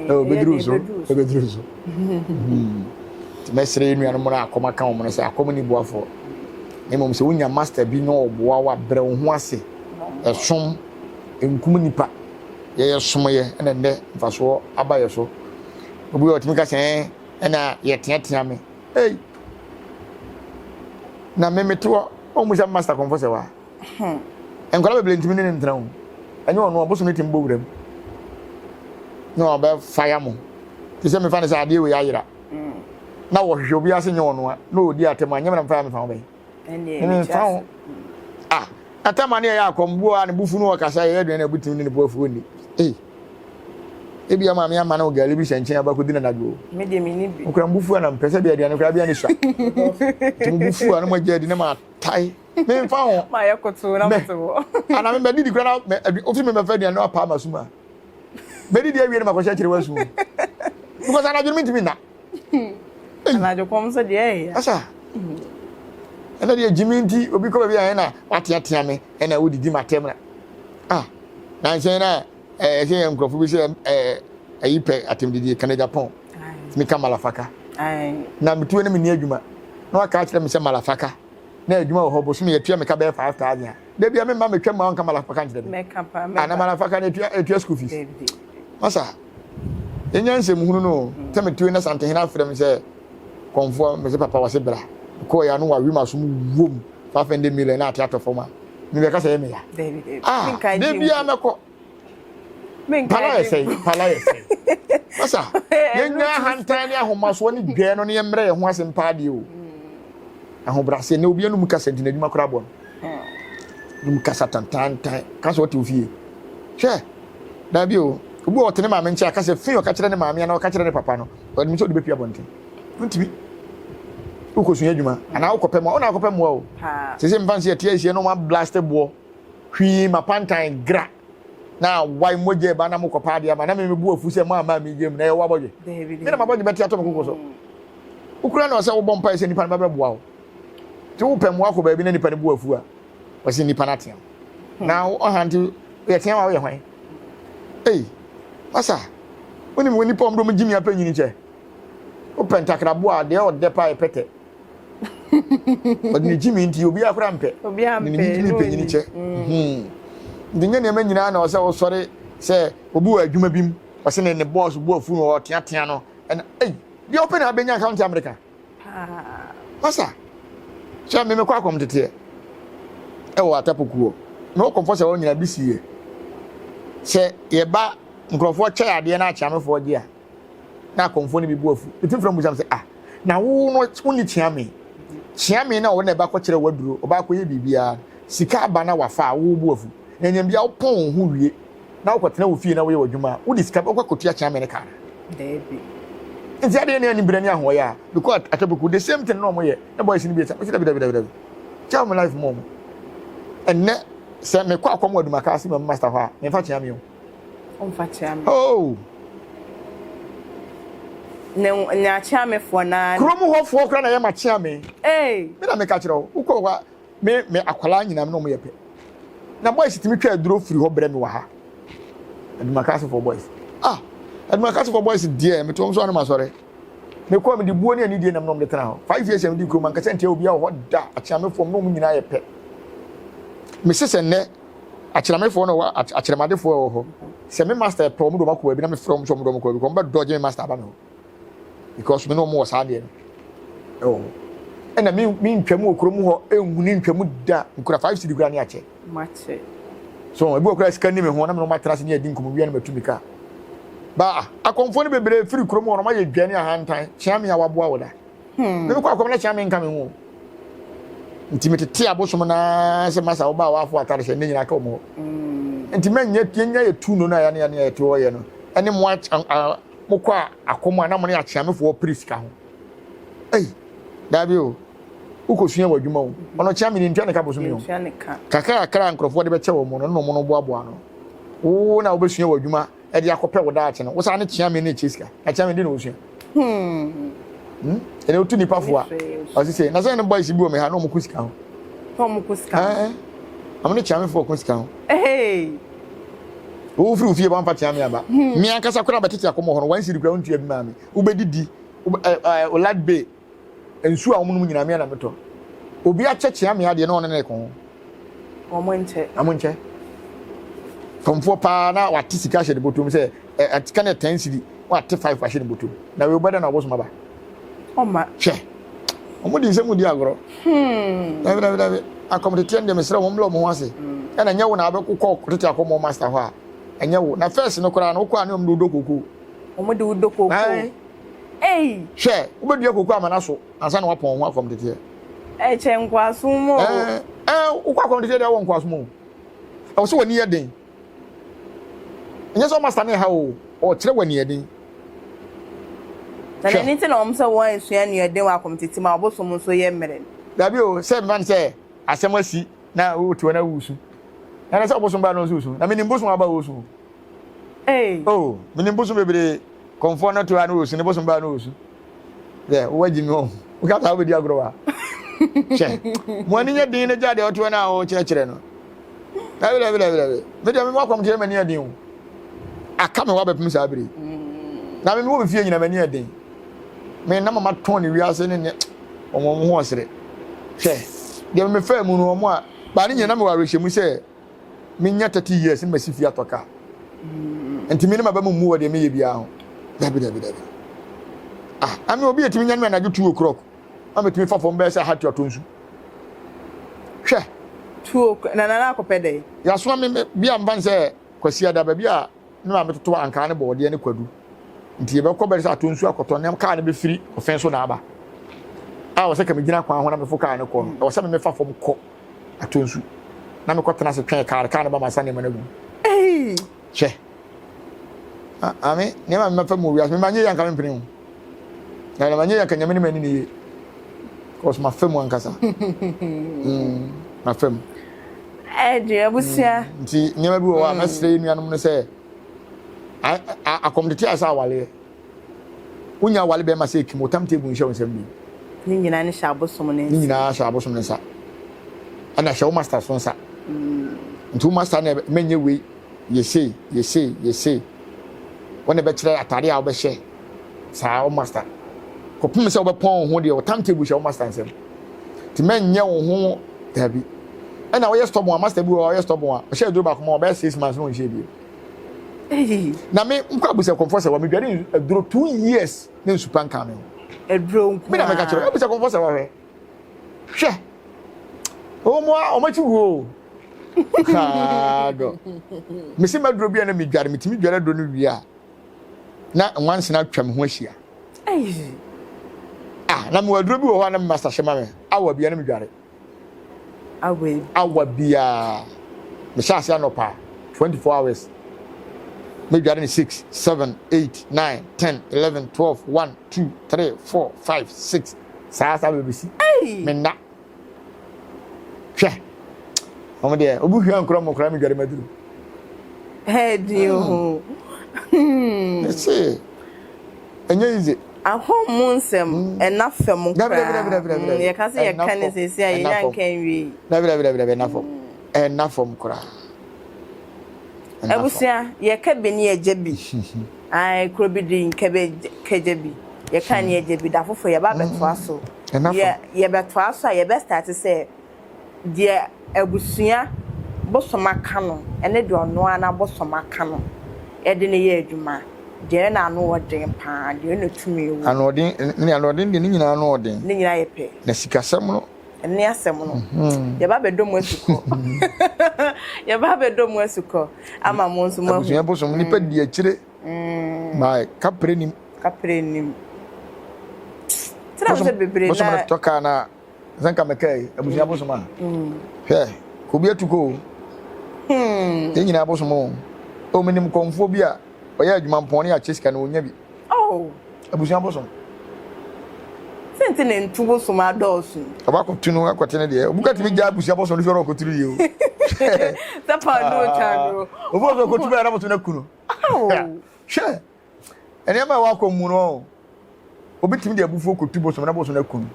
Oh, bɛduru so, ɛbɛduru so. Nti mɛsrɛ yɛn nuanom no a akɔm aka wɔn no sɛ akɔm ni boafoɔ. Na mmom sɛ wonya master bi na ɔboa wo a, brɛ wo ho ase. Ɛsom, nkum nipa. Yɛyɛ somyɛ ɛna nnɛ mfasoɔ aba yɛ so. Obi wɔ ɔtumi ka sɛ ɛn ɛna yɛteatea me. Ei! Na me mete hɔ, ɔmmu sɛ master kɔmfo sɛ wa. Nkwadaa bebree ntumi ne ne ntena o. Ɛnyɛ ɔno, ɔbosom ne tumi bɔ wuram. Na ɔbɛ fire mo. Te sɛ mefa ne sɛ adeɛ wei ayera. Na wɔhwehwɛ obi ase nyɛ ɔno a, na ɔdi atɛm a, nyɛ me na mefa ya mefa ho bɛn. Me memfa ho. Ah, atɛm a ne ɛyɛ akɔmboɔ a ne bufu no ɔkasa yɛyɛ aduane a obitumi ne ne bo afuo nni. Ei. Ebia maame ama no gari bi hyɛ nkyɛn aba kɔdi no anadwo o. Me deɛ menni bi. Mokura mo bo fu a na mepɛ sɛ bia aduane koraa bia ne sua. Nti mo bo fu a na moagya adi na matae. Memfa ho. Mayɛ kotoo na mote hɔ. Ana me mɛdidi koraa na wofi me mɛfa aduane na wapaa m'asom a. Mɛdidi awie na makɔhyɛ akyire w'asu. Because anadwo no mentumi nna. Anadwo kɔm nso deɛ ɛyɛ. Asa. Ɛna deɛ gyimi nti obi kɔ baabi a ɛna wateatea me ɛna wodidi m'atɛm na. Ah, nansa na ɛɛ sɛ yɛ nkurɔfo bi sɛ ɛɛ ɛyi pɛ atɛmdidie ka na Japan. Meka malafaka. Na metuo ne menni adwuma. Na waka akyerɛ me sɛ malafaka. Na adwuma wɔ hɔ bosome yɛtua meka bɛyɛ 5,000 a. Da bia memma metwa mu a ɔnka malafaka nkyerɛ me. Ana malafaka no etua etua school fees. Masa. Yɛnya nsɛm hunu no sɛ metuo na Santehene afrɛ me sɛ kɔmfoɔ mese papa wɔse bra. Mekɔɔ yɛ ano wawe m'asom wom 500 million na ate atɔ fam a. Mebɛka sɛ ɛyɛ me ya. Ah, da bia mɛkɔ. Pala yɛ sɛn? Pala yɛ sɛn? Masa, yɛnya ahantan ne ahomasoɔ ne dwɛɛ no ne yɛmmerɛ yɛn ho ase mpa adeɛ o. Ahobrɛaseɛ na obi anum kasa nti n'adwuma koraa bɔ no. Num kasa tantantan, kasa ɔte ofie. Hwɛ, daabi o, obi wɔ ɔte ne maame nkyɛn akasa fi ɔka kyerɛ ne maame anaa ɔka kyerɛ ne papa no, ɔnim sɛ ɔde bɛpia abɔnten. Wontumi. Wokɔsua adwuma anaa wokɔpɛ mmoa, wo na akɔpɛ mmoa o. Sɛ sɛ mfa nsi ɛte ahyia na ɔma blast boɔ, hwii ma pantan gra. Na wae mogya ɛba na mokɔpɛ adeɛ ama na me mebu afu sɛ mo ama me gye mu na ɛyɛ wabɔdwe. Me na mabɔdwe bɛte atɔ me koko so. Wokura na ɔsɛ wobɔ mpae sɛ nipa no bɛbɛboa wo. Nti wopɛ mmoa kɔ baabi na nipa no bu afu a, wɔsi nipa no atea. Na ɔha nti yɛtea wa woyɛ hwan? Ei, masa, wonim wɔ nipa ɔmo de ɔmo gye mi apɛ nyini kyɛ. Wopɛ ntakraboa a deɛ ɔdɛ paa yɛ pɛtɛ. Ɔde ne gyimi nti obiara koraa mpɛ. Obiara Ne mpɛ. ne gyimi pɛ nyini kyɛ. Nti nyɛ nneɛma nyinaa na ɔsɛ wosɔre sɛ obi wɔ adwuma bi mu ɔsɛ ne ne bɔɔso bu afu no ɔteatea no ɛna ei deɛ ɔpɛ na abɛnya nka wonte Amerika. Masa, sɛ me mekɔ akɔm teteɛ ɛwɔ Atapoku hɔ. Mewɔ kɔmfɔ sɛ hɔ nyinaa bi si yɛ. Sɛ yɛba nkurɔfoɔ kyɛ adeɛ na akyeamefoɔ gye a na akɔmfoɔ no bi bu afu. Ɛtumi frɛ mu bisa sɛ ah na wo no wonni kyeame. Kyeame na ɔwɔ na ɛba kɔkyerɛ waduro, ɔba akɔyɛ biribiara. Sika aba na wafa a wo bu afu. Na nyam bia wopɔn wo ho wie na wokɔtena wo fie na woyɛ w'adwuma a, wode sika wokɔ akɔtua kyeame no ka no. Daabi. Nti adeɛ ne aniberɛ ne ahoɔyɛ a mekɔ Atabuku the same thing na ɔmo yɛ na boys no bi ɛsɛ mese dabi dabi dabi dabi kyɛ ɔmo life mu ɔmo ɛnɛ sɛ mekɔ akɔm wɔ adumaka ase ma master hɔ a memfa kyea me o. Ɔmfa kyea me. Oh. Ne ne akyeamefoɔ naa. Kurom hɔfoɔ koraa na yɛ ma kyea me. Hey. Me na meka kyerɛ wo wokɔ hɔ a me me akwadaa nyinaa me na ɔmo yɛ pɛ na boys tumi twa aduro firi hɔ brɛ me wɔ ha. Adumakasefo boys. Ah, Adumakasefo boys deɛ mete wɔn so anam asɔre. Mekɔɔ mede buo ne anidie nam na wɔn de tena hɔ. 5 years a medi kurom ankasa ntia obiara wɔ hɔ da. Akyeamefoɔ ne wɔn nyinaa yɛ pɛ. Mese sɛ nnɛ akyeamefoɔ no wɔ akyerɛmadefoɔ wɔ hɔ. Sɛ me master pɛ wɔn de wɔn akɔ baabi na mefrɛ wɔn sɛ wɔn de wɔn kɔ baabi wɔn bɛ dɔgye me master aba me hɔ. Because me ne wɔn wɔ saa adeɛ no ɛwɔ hɔ. Ɛna me me ntwam wɔ kurom hɔ nhuni ntwam da nkura 5 cedi kura ne akyɛ. Makyɛ. So ebi wɔ koraa sika ni me ho na me ne wɔn atena ase ne adi nkɔmmɔ wia na matu mika. Ba akɔmfoɔ no bebree firi kurom hɔ no wɔayɛ dwa ne ahantan kyea me a waboa wo da. Hmm. Me kɔ akɔm na kyea me nka me ho. Nti metete abosom na sɛ masa wo ba a wafo atare hyɛ ne nyinaa ka wɔn hɔ. Hmm. Nti mɛnyɛ yɛnya yɛ tu no na yɛne yɛne yɛte hɔ yɛ no ɛne mo mokɔ akɔm a na mo ne akyeamefoɔ pere sika ho. Ei, daabi o. Wokɔsua wɔ adwuma o. Ɔno kyea me ntua ne ka bosome o. Kakra kakra a nkurɔfoɔ de bɛkyɛ wɔn no, ɛno na wɔn boaboa ano. Wo na wobɛsua wɔ adwuma de akɔpɛ wo daakye no, wo saa ne kyea me ne kyɛ sika. Na kyea me de na wɔsua. Hmm? Ɛnna wotu nipa fo a, ɔsi sɛ, na sɛ ne boys bi wɔ me ha na wɔn ko sika ho. Wɔn ko sika ho. Ɛɛ, wɔn ne kyea me fo ko sika ho. Wo firi wo fie ba mfa kyea me aba. Hmm. Me ankasa koraa bɛtete akɔmɔ hɔ no, wɔn siri koraa wontua bi maa me. Wobɛdidi, Olad Bay nsuo a wɔnom nyinaa me na metɔ. Obi akyɛ kyea me adeɛ na ɔne ne ko ho. Wɔn nkyɛ. Wɔn nkyɛ. Kɔmfoɔ paa na wate sika ahyɛ ne bɔtɔm sɛ ɛ sika no yɛ ten cedi wate five ahyɛ ne bɔtɔm na wei wobɛda na ɔbosom aba. Ɔma. Hwɛ. Wɔn de nsɛm di agorɔ. Hmm. Dabi dabi dabi. Akɔmteteɛ no deɛ mesrɛ wɔn mmla wɔn ho ase. Hmm. Ɛna nyɛ wo na abɛkokɔ tete akɔmɔ master hɔ a. Ɛnyɛ wo. Na first no koraa no wokɔ a ne wɔn de wodɔ koko. Wɔn de wodɔ koko. Ei! Hwɛ, wobɛdua koko ama no aso ansa na woapɔn ho akɔm teteɛ. Ɛkyɛ nkoasom mu o. Ɛɛ, ɛɛ, wokɔ akɔm teteɛ deɛ wɔ nkoasom o. Ɛwɔ sɛ w'ani yɛ den. Ɛnyɛ sɛ ɔmasta ne ha o, ɔkyerɛ w'ani yɛ den. Na n'ani nti na wɔn sɛ wɔn ansua aniɔden wɔ akɔm tete mu a ɔbosom nso yɛ mmerɛ. Dabi o, sɛ mma no sɛ asɛm asi na wote hɔ na woresu. Na sɛ ɔbosom ba no nso resu. Na menim bosom aba ɔresu o. Ei. Oh, menim bosom bebree. Kɔmfoɔ no to a na ɔresu, ne bosom ba a na ɔresu. Hwɛ, wowagye me o. Woka saa wobɛdi agorɔ wa. Hwɛ, mo ani nyɛ den na gya deɛ ɔte hɔ no a ɔrekyerɛkyerɛ no. Dabi, dabi, dabi, dabi. Me deɛ mewɔ akɔm kyerɛ m'ani yɛ den o. Aka me hɔ abɛpem saa bere yi. Na me mewɔ me fie nyina m'ani yɛ den. Me na mama tɔn ne wiase ne ne wɔn wɔn ho ɔsere. Hwɛ, deɛ mefaa mu no wɔn a, baa ne nyina na mewɔ awerɛhyɛmu sɛ menya 30 years na masi fie atɔ kaa nti me ne maba mu mmu wɔ deɛ meyɛ biara ho dabi dabi dabi ah ame obi yɛtumi nya no anadwo 2 o'clock ma metumi fa fam bɛyɛ sɛ aha tu atɔ nsu hwɛ 2 o'clock na nana akɔpɛ dɛ yɛasoma me bi a mfa sɛ kwasi ada baabi a me maame toto ankaa ne bɔɔdeɛ ne kwadu nti yɛbɛkɔ bɛyɛ sɛ atɔ nsu akɔtɔ nneɛma kaa no bɛfiri ɔfɛn so na aba a wɔ sɛ ka megyina kwan ho na mefo kaa no kɔ no ɛwɔ sɛ memefa fam kɔ atɔ nsu na mekɔtena ase twɛn kaa no kaa no ba ma sa nneɛma no agu hwɛ ame nneɛma memafa mu wiase mema nyɛ yɛ anka mempene ho na na manyɛ yɛ anka nyame ne m'ani ne yie cause mafa mu ankasa mm, mafa mu ɛde abusua mm, nti nneɛma bi wɔ hɔ a mm. mɛsrɛ yɛ nuanom no sɛ akɔmtete ayɛ sɛ awaleɛ Wonya aware bɛrima sɛ ekim, wo tam table nhyɛ wo nsam bio. Ne nyinaa ne hyɛ abosom ne nsa. Ne nyinaa hyɛ abosom ne nsa. Ɛna hyɛ wo master so nsa. Nti wo master na mɛnyɛ wei, yɛ sei, yɛ sei, yɛ sei. Wɔn na ɛbɛkyerɛ atade a wobɛhyɛ saa wo master. Kɔpem sɛ wobɛpɔn wo ho deɛ, wo tam table hyɛ wo master nsam. Nti mɛnyɛ wo ho daabi. Ɛna woyɛ stubborn a, master bi wɔ hɔ a ɔyɛ stubborn a, ɔhyɛ aduro baako ma ɔbɛyɛ 6 months na ɔnhyɛ bio. Na me nkɔ abusa kɔmfɔ sɛ wa medware aduro 2 years ne nsupa nka me ho. Aduro nko Me na meka kyerɛ abusa kɔmfɔ sɛ wahwɛ. Hwɛ. Wɔn a wɔn akyi wuo. Kaadɔ. Mesi maduro bi a na medware metumi dware aduro no wie a na nwansena atwa me ho ahyia. Ah, na mewɔ aduro bi wɔ hɔ a na me master hyɛ ma me. Awa bia na medware. Awa biara. Mehyɛ ase anɔpa 24 hours. Medware no 6, 7, 8, 9, 10, 11, 12, 1, 2, 3, 4, 5, 6. Saa saa bɛbɛsi. Menna. Hwɛ. Wɔn deɛ, obi hwia nkora mu koraa medware maduru. Ɛdi o. Mese, ɛnyɛ easy. Ahom mu nsɛm ɛna fam koraa. Yɛka sɛ yɛka ne sɛsi a yɛnya nka nwie. Dabi dabi dabi dabi ɛna fam. Ɛna fam koraa. Abusua, yɛka bi ne yɛgya bi. Ae, kuro bi din kɛbɛ kɛgya bi. Yɛka ne yɛgya bi. Da foforɔ yɛba abɛtoa so. Yɛ yɛbɛtoa so a yɛbɛ start sɛ deɛ abusua bosom aka no ne deɛ ɔno ara n'abosom aka no de no yɛ adwuma. Deɛ na ano wɔ den paa, deɛ na tumi wɔ. Anoɔden, ne anoɔden deɛ ne nyinaa ano ɔden. Ne nyinaa yɛ pɛ. Na sikasɛm no. Ɛne asɛm no. Yɛba abɛdɔ mu asukɔ. Yɛba abɛdɔ mu asukɔ ama mo nso moahu. Abusua bosom nipa di akyire. My kapre nim. Kapre nim. Tena sɛ bebree na. Bosom no tɔ kaa na sɛ nka mɛka yi abusua bosom a. Hwɛ obi atu kɔ o. Yɛn nyinaa bosom o. O menim kɔmfoɔ bi a ɔyɛ adwuma mpɔn ne akyɛ sika no ɔnya bi. Oh. Abusua bosom. Sɛ nti ne nto bosom adɔɔso. Ɔba akɔto no akɔte ne deɛ. Obi ka tumi gya abusua bosom no fi ɔno ɔkɔturu yie o. Sɛ paano otwa no. Obi wɔ sɛ ɔkɔtu bɛyɛ na bosom no aku no. Hwɛ nneɛma a ɛwɔ akɔ mu no obi tumi de abufuo kɔtu bosom na bosom no aku no.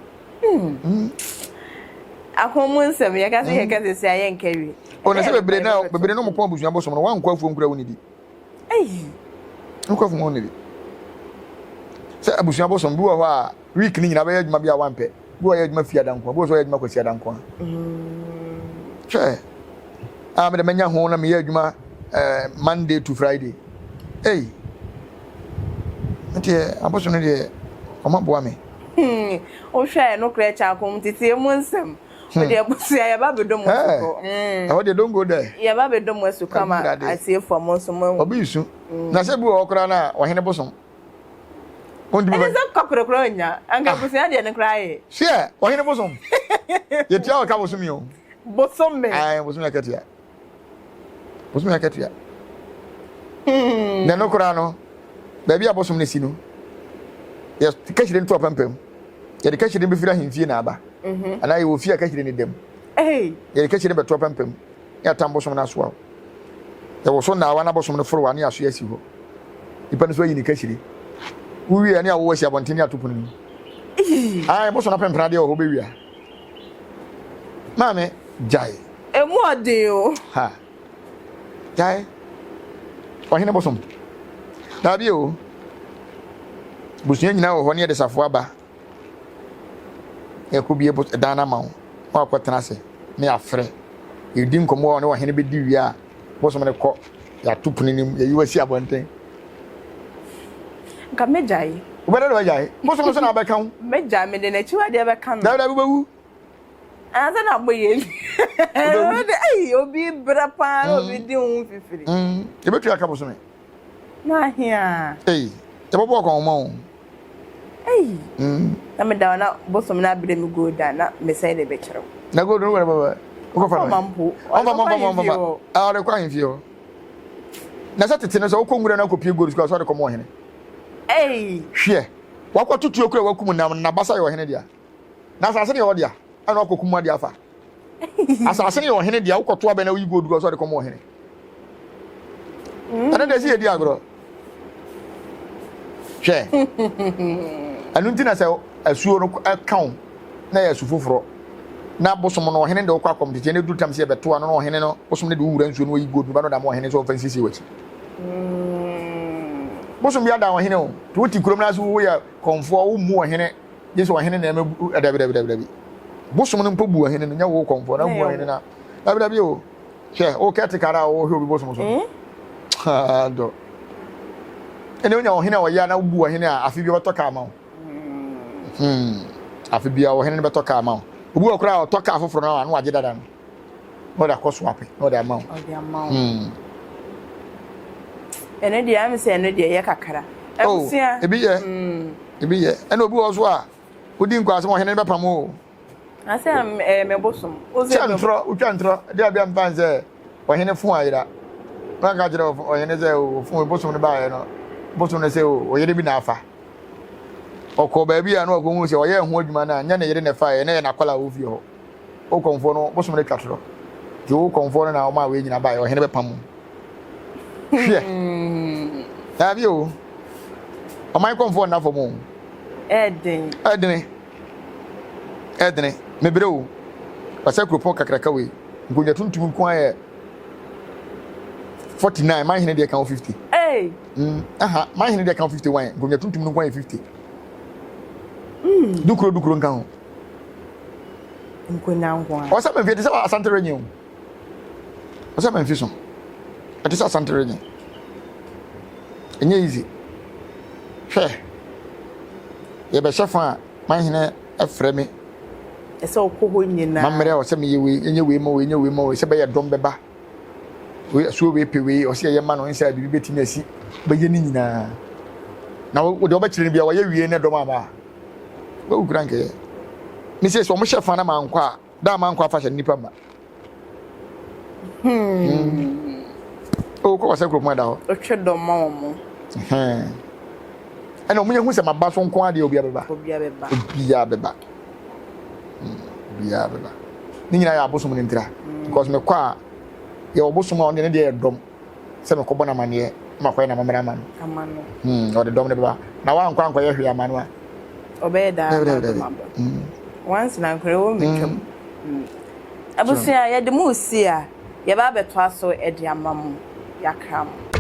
Akɔn mu nsɛm yɛka sɛ yɛka sɛ si ayɛ nka wie. Ɔna sɛ bebree na bebree no mopɔn abusua bosom no wankɔ afuo nkura wo ne di. Ei. Nkɔ fam hɔ bi. Sɛ abusua bosom bi wɔ hɔ a week ni nyinaa bɛyɛ adwuma bi a wampɛ. Bi wɔ yɛ adwuma fi adanko, bi wɔ so yɛ adwuma kwasi adanko. Hwɛ. A me de manya ho na meyɛ adwuma eh, Monday to Friday. Ei. Nti abosom no deɛ ɔma boa me. Hmm. Wohwɛ no korɛ kyɛ akom tete mu nsɛm. Wode abusua yɛba bɛdɔ mu asukɔ. Ɛhɔ deɛ don't go there. Yɛba bɛdɔ mu asukɔ ama atiefoɔ mo nso mo ahu. Obi nsu. Na sɛ bi wɔ hɔ koraa na ɔhene bosom. Ɛne sɛ kɔpere koraa ɔnya. Anka abusua deɛ no koraa yɛ. Hwɛ ɔhene bosom. Yɛtua ɔka bosom yi o. Bosom me. Ae bosom yɛ akatua. Bosom yɛ akatua. Na ɛno koraa no, baabi a bosom no si no, yɛ kahyire no to apampam. Yɛde kahyire no bɛfiri ahemfie na aba. Mhm. Anaa yɛwɔ fie a kahyire no dam. Yɛde kahyire no bɛto apampam ne atam bosom no asoa wo. Yɛwɔ so nnaawa na bosom no foro wa ne asoa asi hɔ. Nipa no so ayi ne kahyire. Wowie ne awowa asi abɔnten ne ato pono mu. Ae, bosom no apempena deɛ wɔ hɔ bɛwia. Maame, gyae. Emu ɔden o. Ha. Gyae. Ɔhene bosom. Daabi o. Busua nyinaa wɔ hɔ ne yɛde safoa ba. Yɛkɔ bie dan no ama wo. Na wakɔtena ase ne yɛafrɛ. Yɛdi nkɔmmɔ a ɔne ɔhene bɛdi wie a, bosom no kɔ. Yɛato pono no mu, yɛyi wo asi abɔnten. Nka mɛgyae. Wobɛdɛ na wagyae. Bosom no so na wabɛka wo. Mɛgyae, mede n'akyiwadeɛ bɛka no. Daabi daabi wobɛwu. Ansa na abɔ yɛn ni. Ayi obi brɛ paa na obi di ho fifiri. Yɛbɛtua ka bosome. Na ahia. Ei, yɛbɛbɔ ɔkɔnhoma o. Ei. Na meda hɔ na bosom no abrɛ me gold a na mesɛe de bɛkyerɛ wo. Na gold no wɛrɛ bɛbɛ. Wokɔfa no. Ɔmfa mpo. Ɔmfa mpo ɔmfa mpo ɔmfa. Ah, ɔde kɔ ahemfie hɔ. Na sɛ tete no sɛ wokɔ nwura no akɔpie gold sika sɛ ɔde kɔma ɔhene. Ei. Hwɛ, wakɔto tuo kura wakum nam n'abasa yɛ ɔhene dea. Na asase no yɛ ɔdea, ɛna wakɔkum adeɛ afa. Asase no yɛ ɔhene dea, wokɔto abɛn na woyi gold kura sɛ ɔde kɔma ɔhene. Ɛno deɛ sɛ yɛdi agorɔ. Hwɛ, ɛno nti na sɛ asuo no ka wo na yɛ asu foforɔ na bosom no ɔhene de wokɔ akɔm tete na ɛduru tam sɛ yɛbɛto ano na ɔhene no bosom no de wo wura nsuo no wayi gold no ba no da ma ɔhene sɛ ɔmfa nsiesie w'akyi. Bosom bi ada ɔhene o, nti wote kurom no ase woyɛ kɔmfoɔ wommu ɔhene gye sɛ ɔhene na ɛmɛ dabi dabi dabi dabi bosom no mpo bu ɔhene no nyɛ wo kɔmfoɔ na bu ɔhene na dabi dabi o hwɛ wo kɛte kara a wɔhwɛ obi bosom so hmm? dɔ ɛne wonya ɔhene a ɔyɛ a na wobu ɔhene a afe bi ɔbɛtɔ kaa ma wo hmm. afe bi a ɔhene no bɛtɔ kaa ma wo obi wɔ koraa a ɔtɔ kaa foforɔ no a na wagye dada no na ɔde akɔ so apɛ na ɔde ama wo hmm. ɛno deɛ ame sɛ ɛno deɛ ɛyɛ kakra oh, ebi yɛ hmm. Ebi yɛ. Ɛna obi wɔ hɔ so a, wodi nkwaasɛm ɔhene no bɛpam o. Asɛ ɛyɛ me bosom. Sɛ ntorɔ, wotwa ntorɔ, de abia mfa sɛ ɔhene fon ayera. Na ka kyerɛ ɔhene sɛ o fon bosom no baeɛ no, bosom no sɛ o ɔyere bi na afa. Ɔkɔ baabi a na ɔkɔhu sɛ ɔyɛ ho adwuma no a, nyɛ ne yere na ɛfaeɛ, na ɛyɛ n'akwadaa a ɔwɔ fie hɔ. Wo kɔmfoɔ no, bosom no atwa torɔ. Nti wo kɔmfoɔ no na ɔmaa wei nyina baeɛ, ɔhene bɛpam wo. Hwɛ. Daabi o. Ɔman kɔmfoɔ nna fam o. Ɛden. Ɛdene. Ɛdene. Mebrɛ o. Wasɛ kuropɔn kakraka wei. Nkonnwa tuntum nko ayɛ. 49 man hene deɛ ka ho 50. Hey. Aha, man hene deɛ ka ho 51. Nkonnwa tuntum no nko yɛ 50. Dukuro dukuro nka ho. Nkonnwa nko a. Ɔsɛ mɛmfi ɛte sɛ Asante Region o. Ɔsɛ mɛmfi so. Ɛte sɛ Asante Region. Ɛnyɛ easy. Hwɛ. Yɛbɛhyɛ fa a man hene ɛfrɛ me. Ɛsɛ ɔkɔ hɔ nyinaa. Mammerɛ ɔsɛ meyɛ wei, ɛnyɛ wei ma wei, ɛnyɛ wei ma wei, sɛ bɛyɛ dɔm bɛba. Wei asuo wei pɛ wei, ɔsɛ yɛyɛ ma no nsɛ biribi bɛtumi asi. Bɛyɛ ne nyinaa. Na wo deɛ ɔbɛkyerɛ no bia wɔyɛ wie ne dɔm aba a. Wawu kura nkɛyɛ. Me sɛ sɛ ɔmo hyɛ fa na mankɔ a, da a mankɔ afahyɛ no nipa mma. O kɔ wɔsɛ kuropɔn ɛda hɔ. Otwe dɔm ma wɔn. Ɛna ɔmo yɛ hu sɛ maba so nko adeɛ obiara bɛba. Obiara bɛba. Obiara bɛba. Obiara bɛba. Ne nyinaa yɛ abosom ne ntira. Because mekɔ a yɛ wɔ bosom a ɔno deɛ ne deɛ yɛ dɔm. Sɛ mekɔbɔ no amaneɛ na makɔyɛ n'amammerɛ ama no. Ama no. Ɔde dɔm no bɛba. Na wankɔ ankɔyɛ hwee ama no a. Ɔbɛyɛ daa Dabi na dabi dabi. dɔm aba. Once na nkora ɛwɔ metwam. Abusua yɛde mo si a yɛba abɛtoa so de ama mo. Yɛakra mo.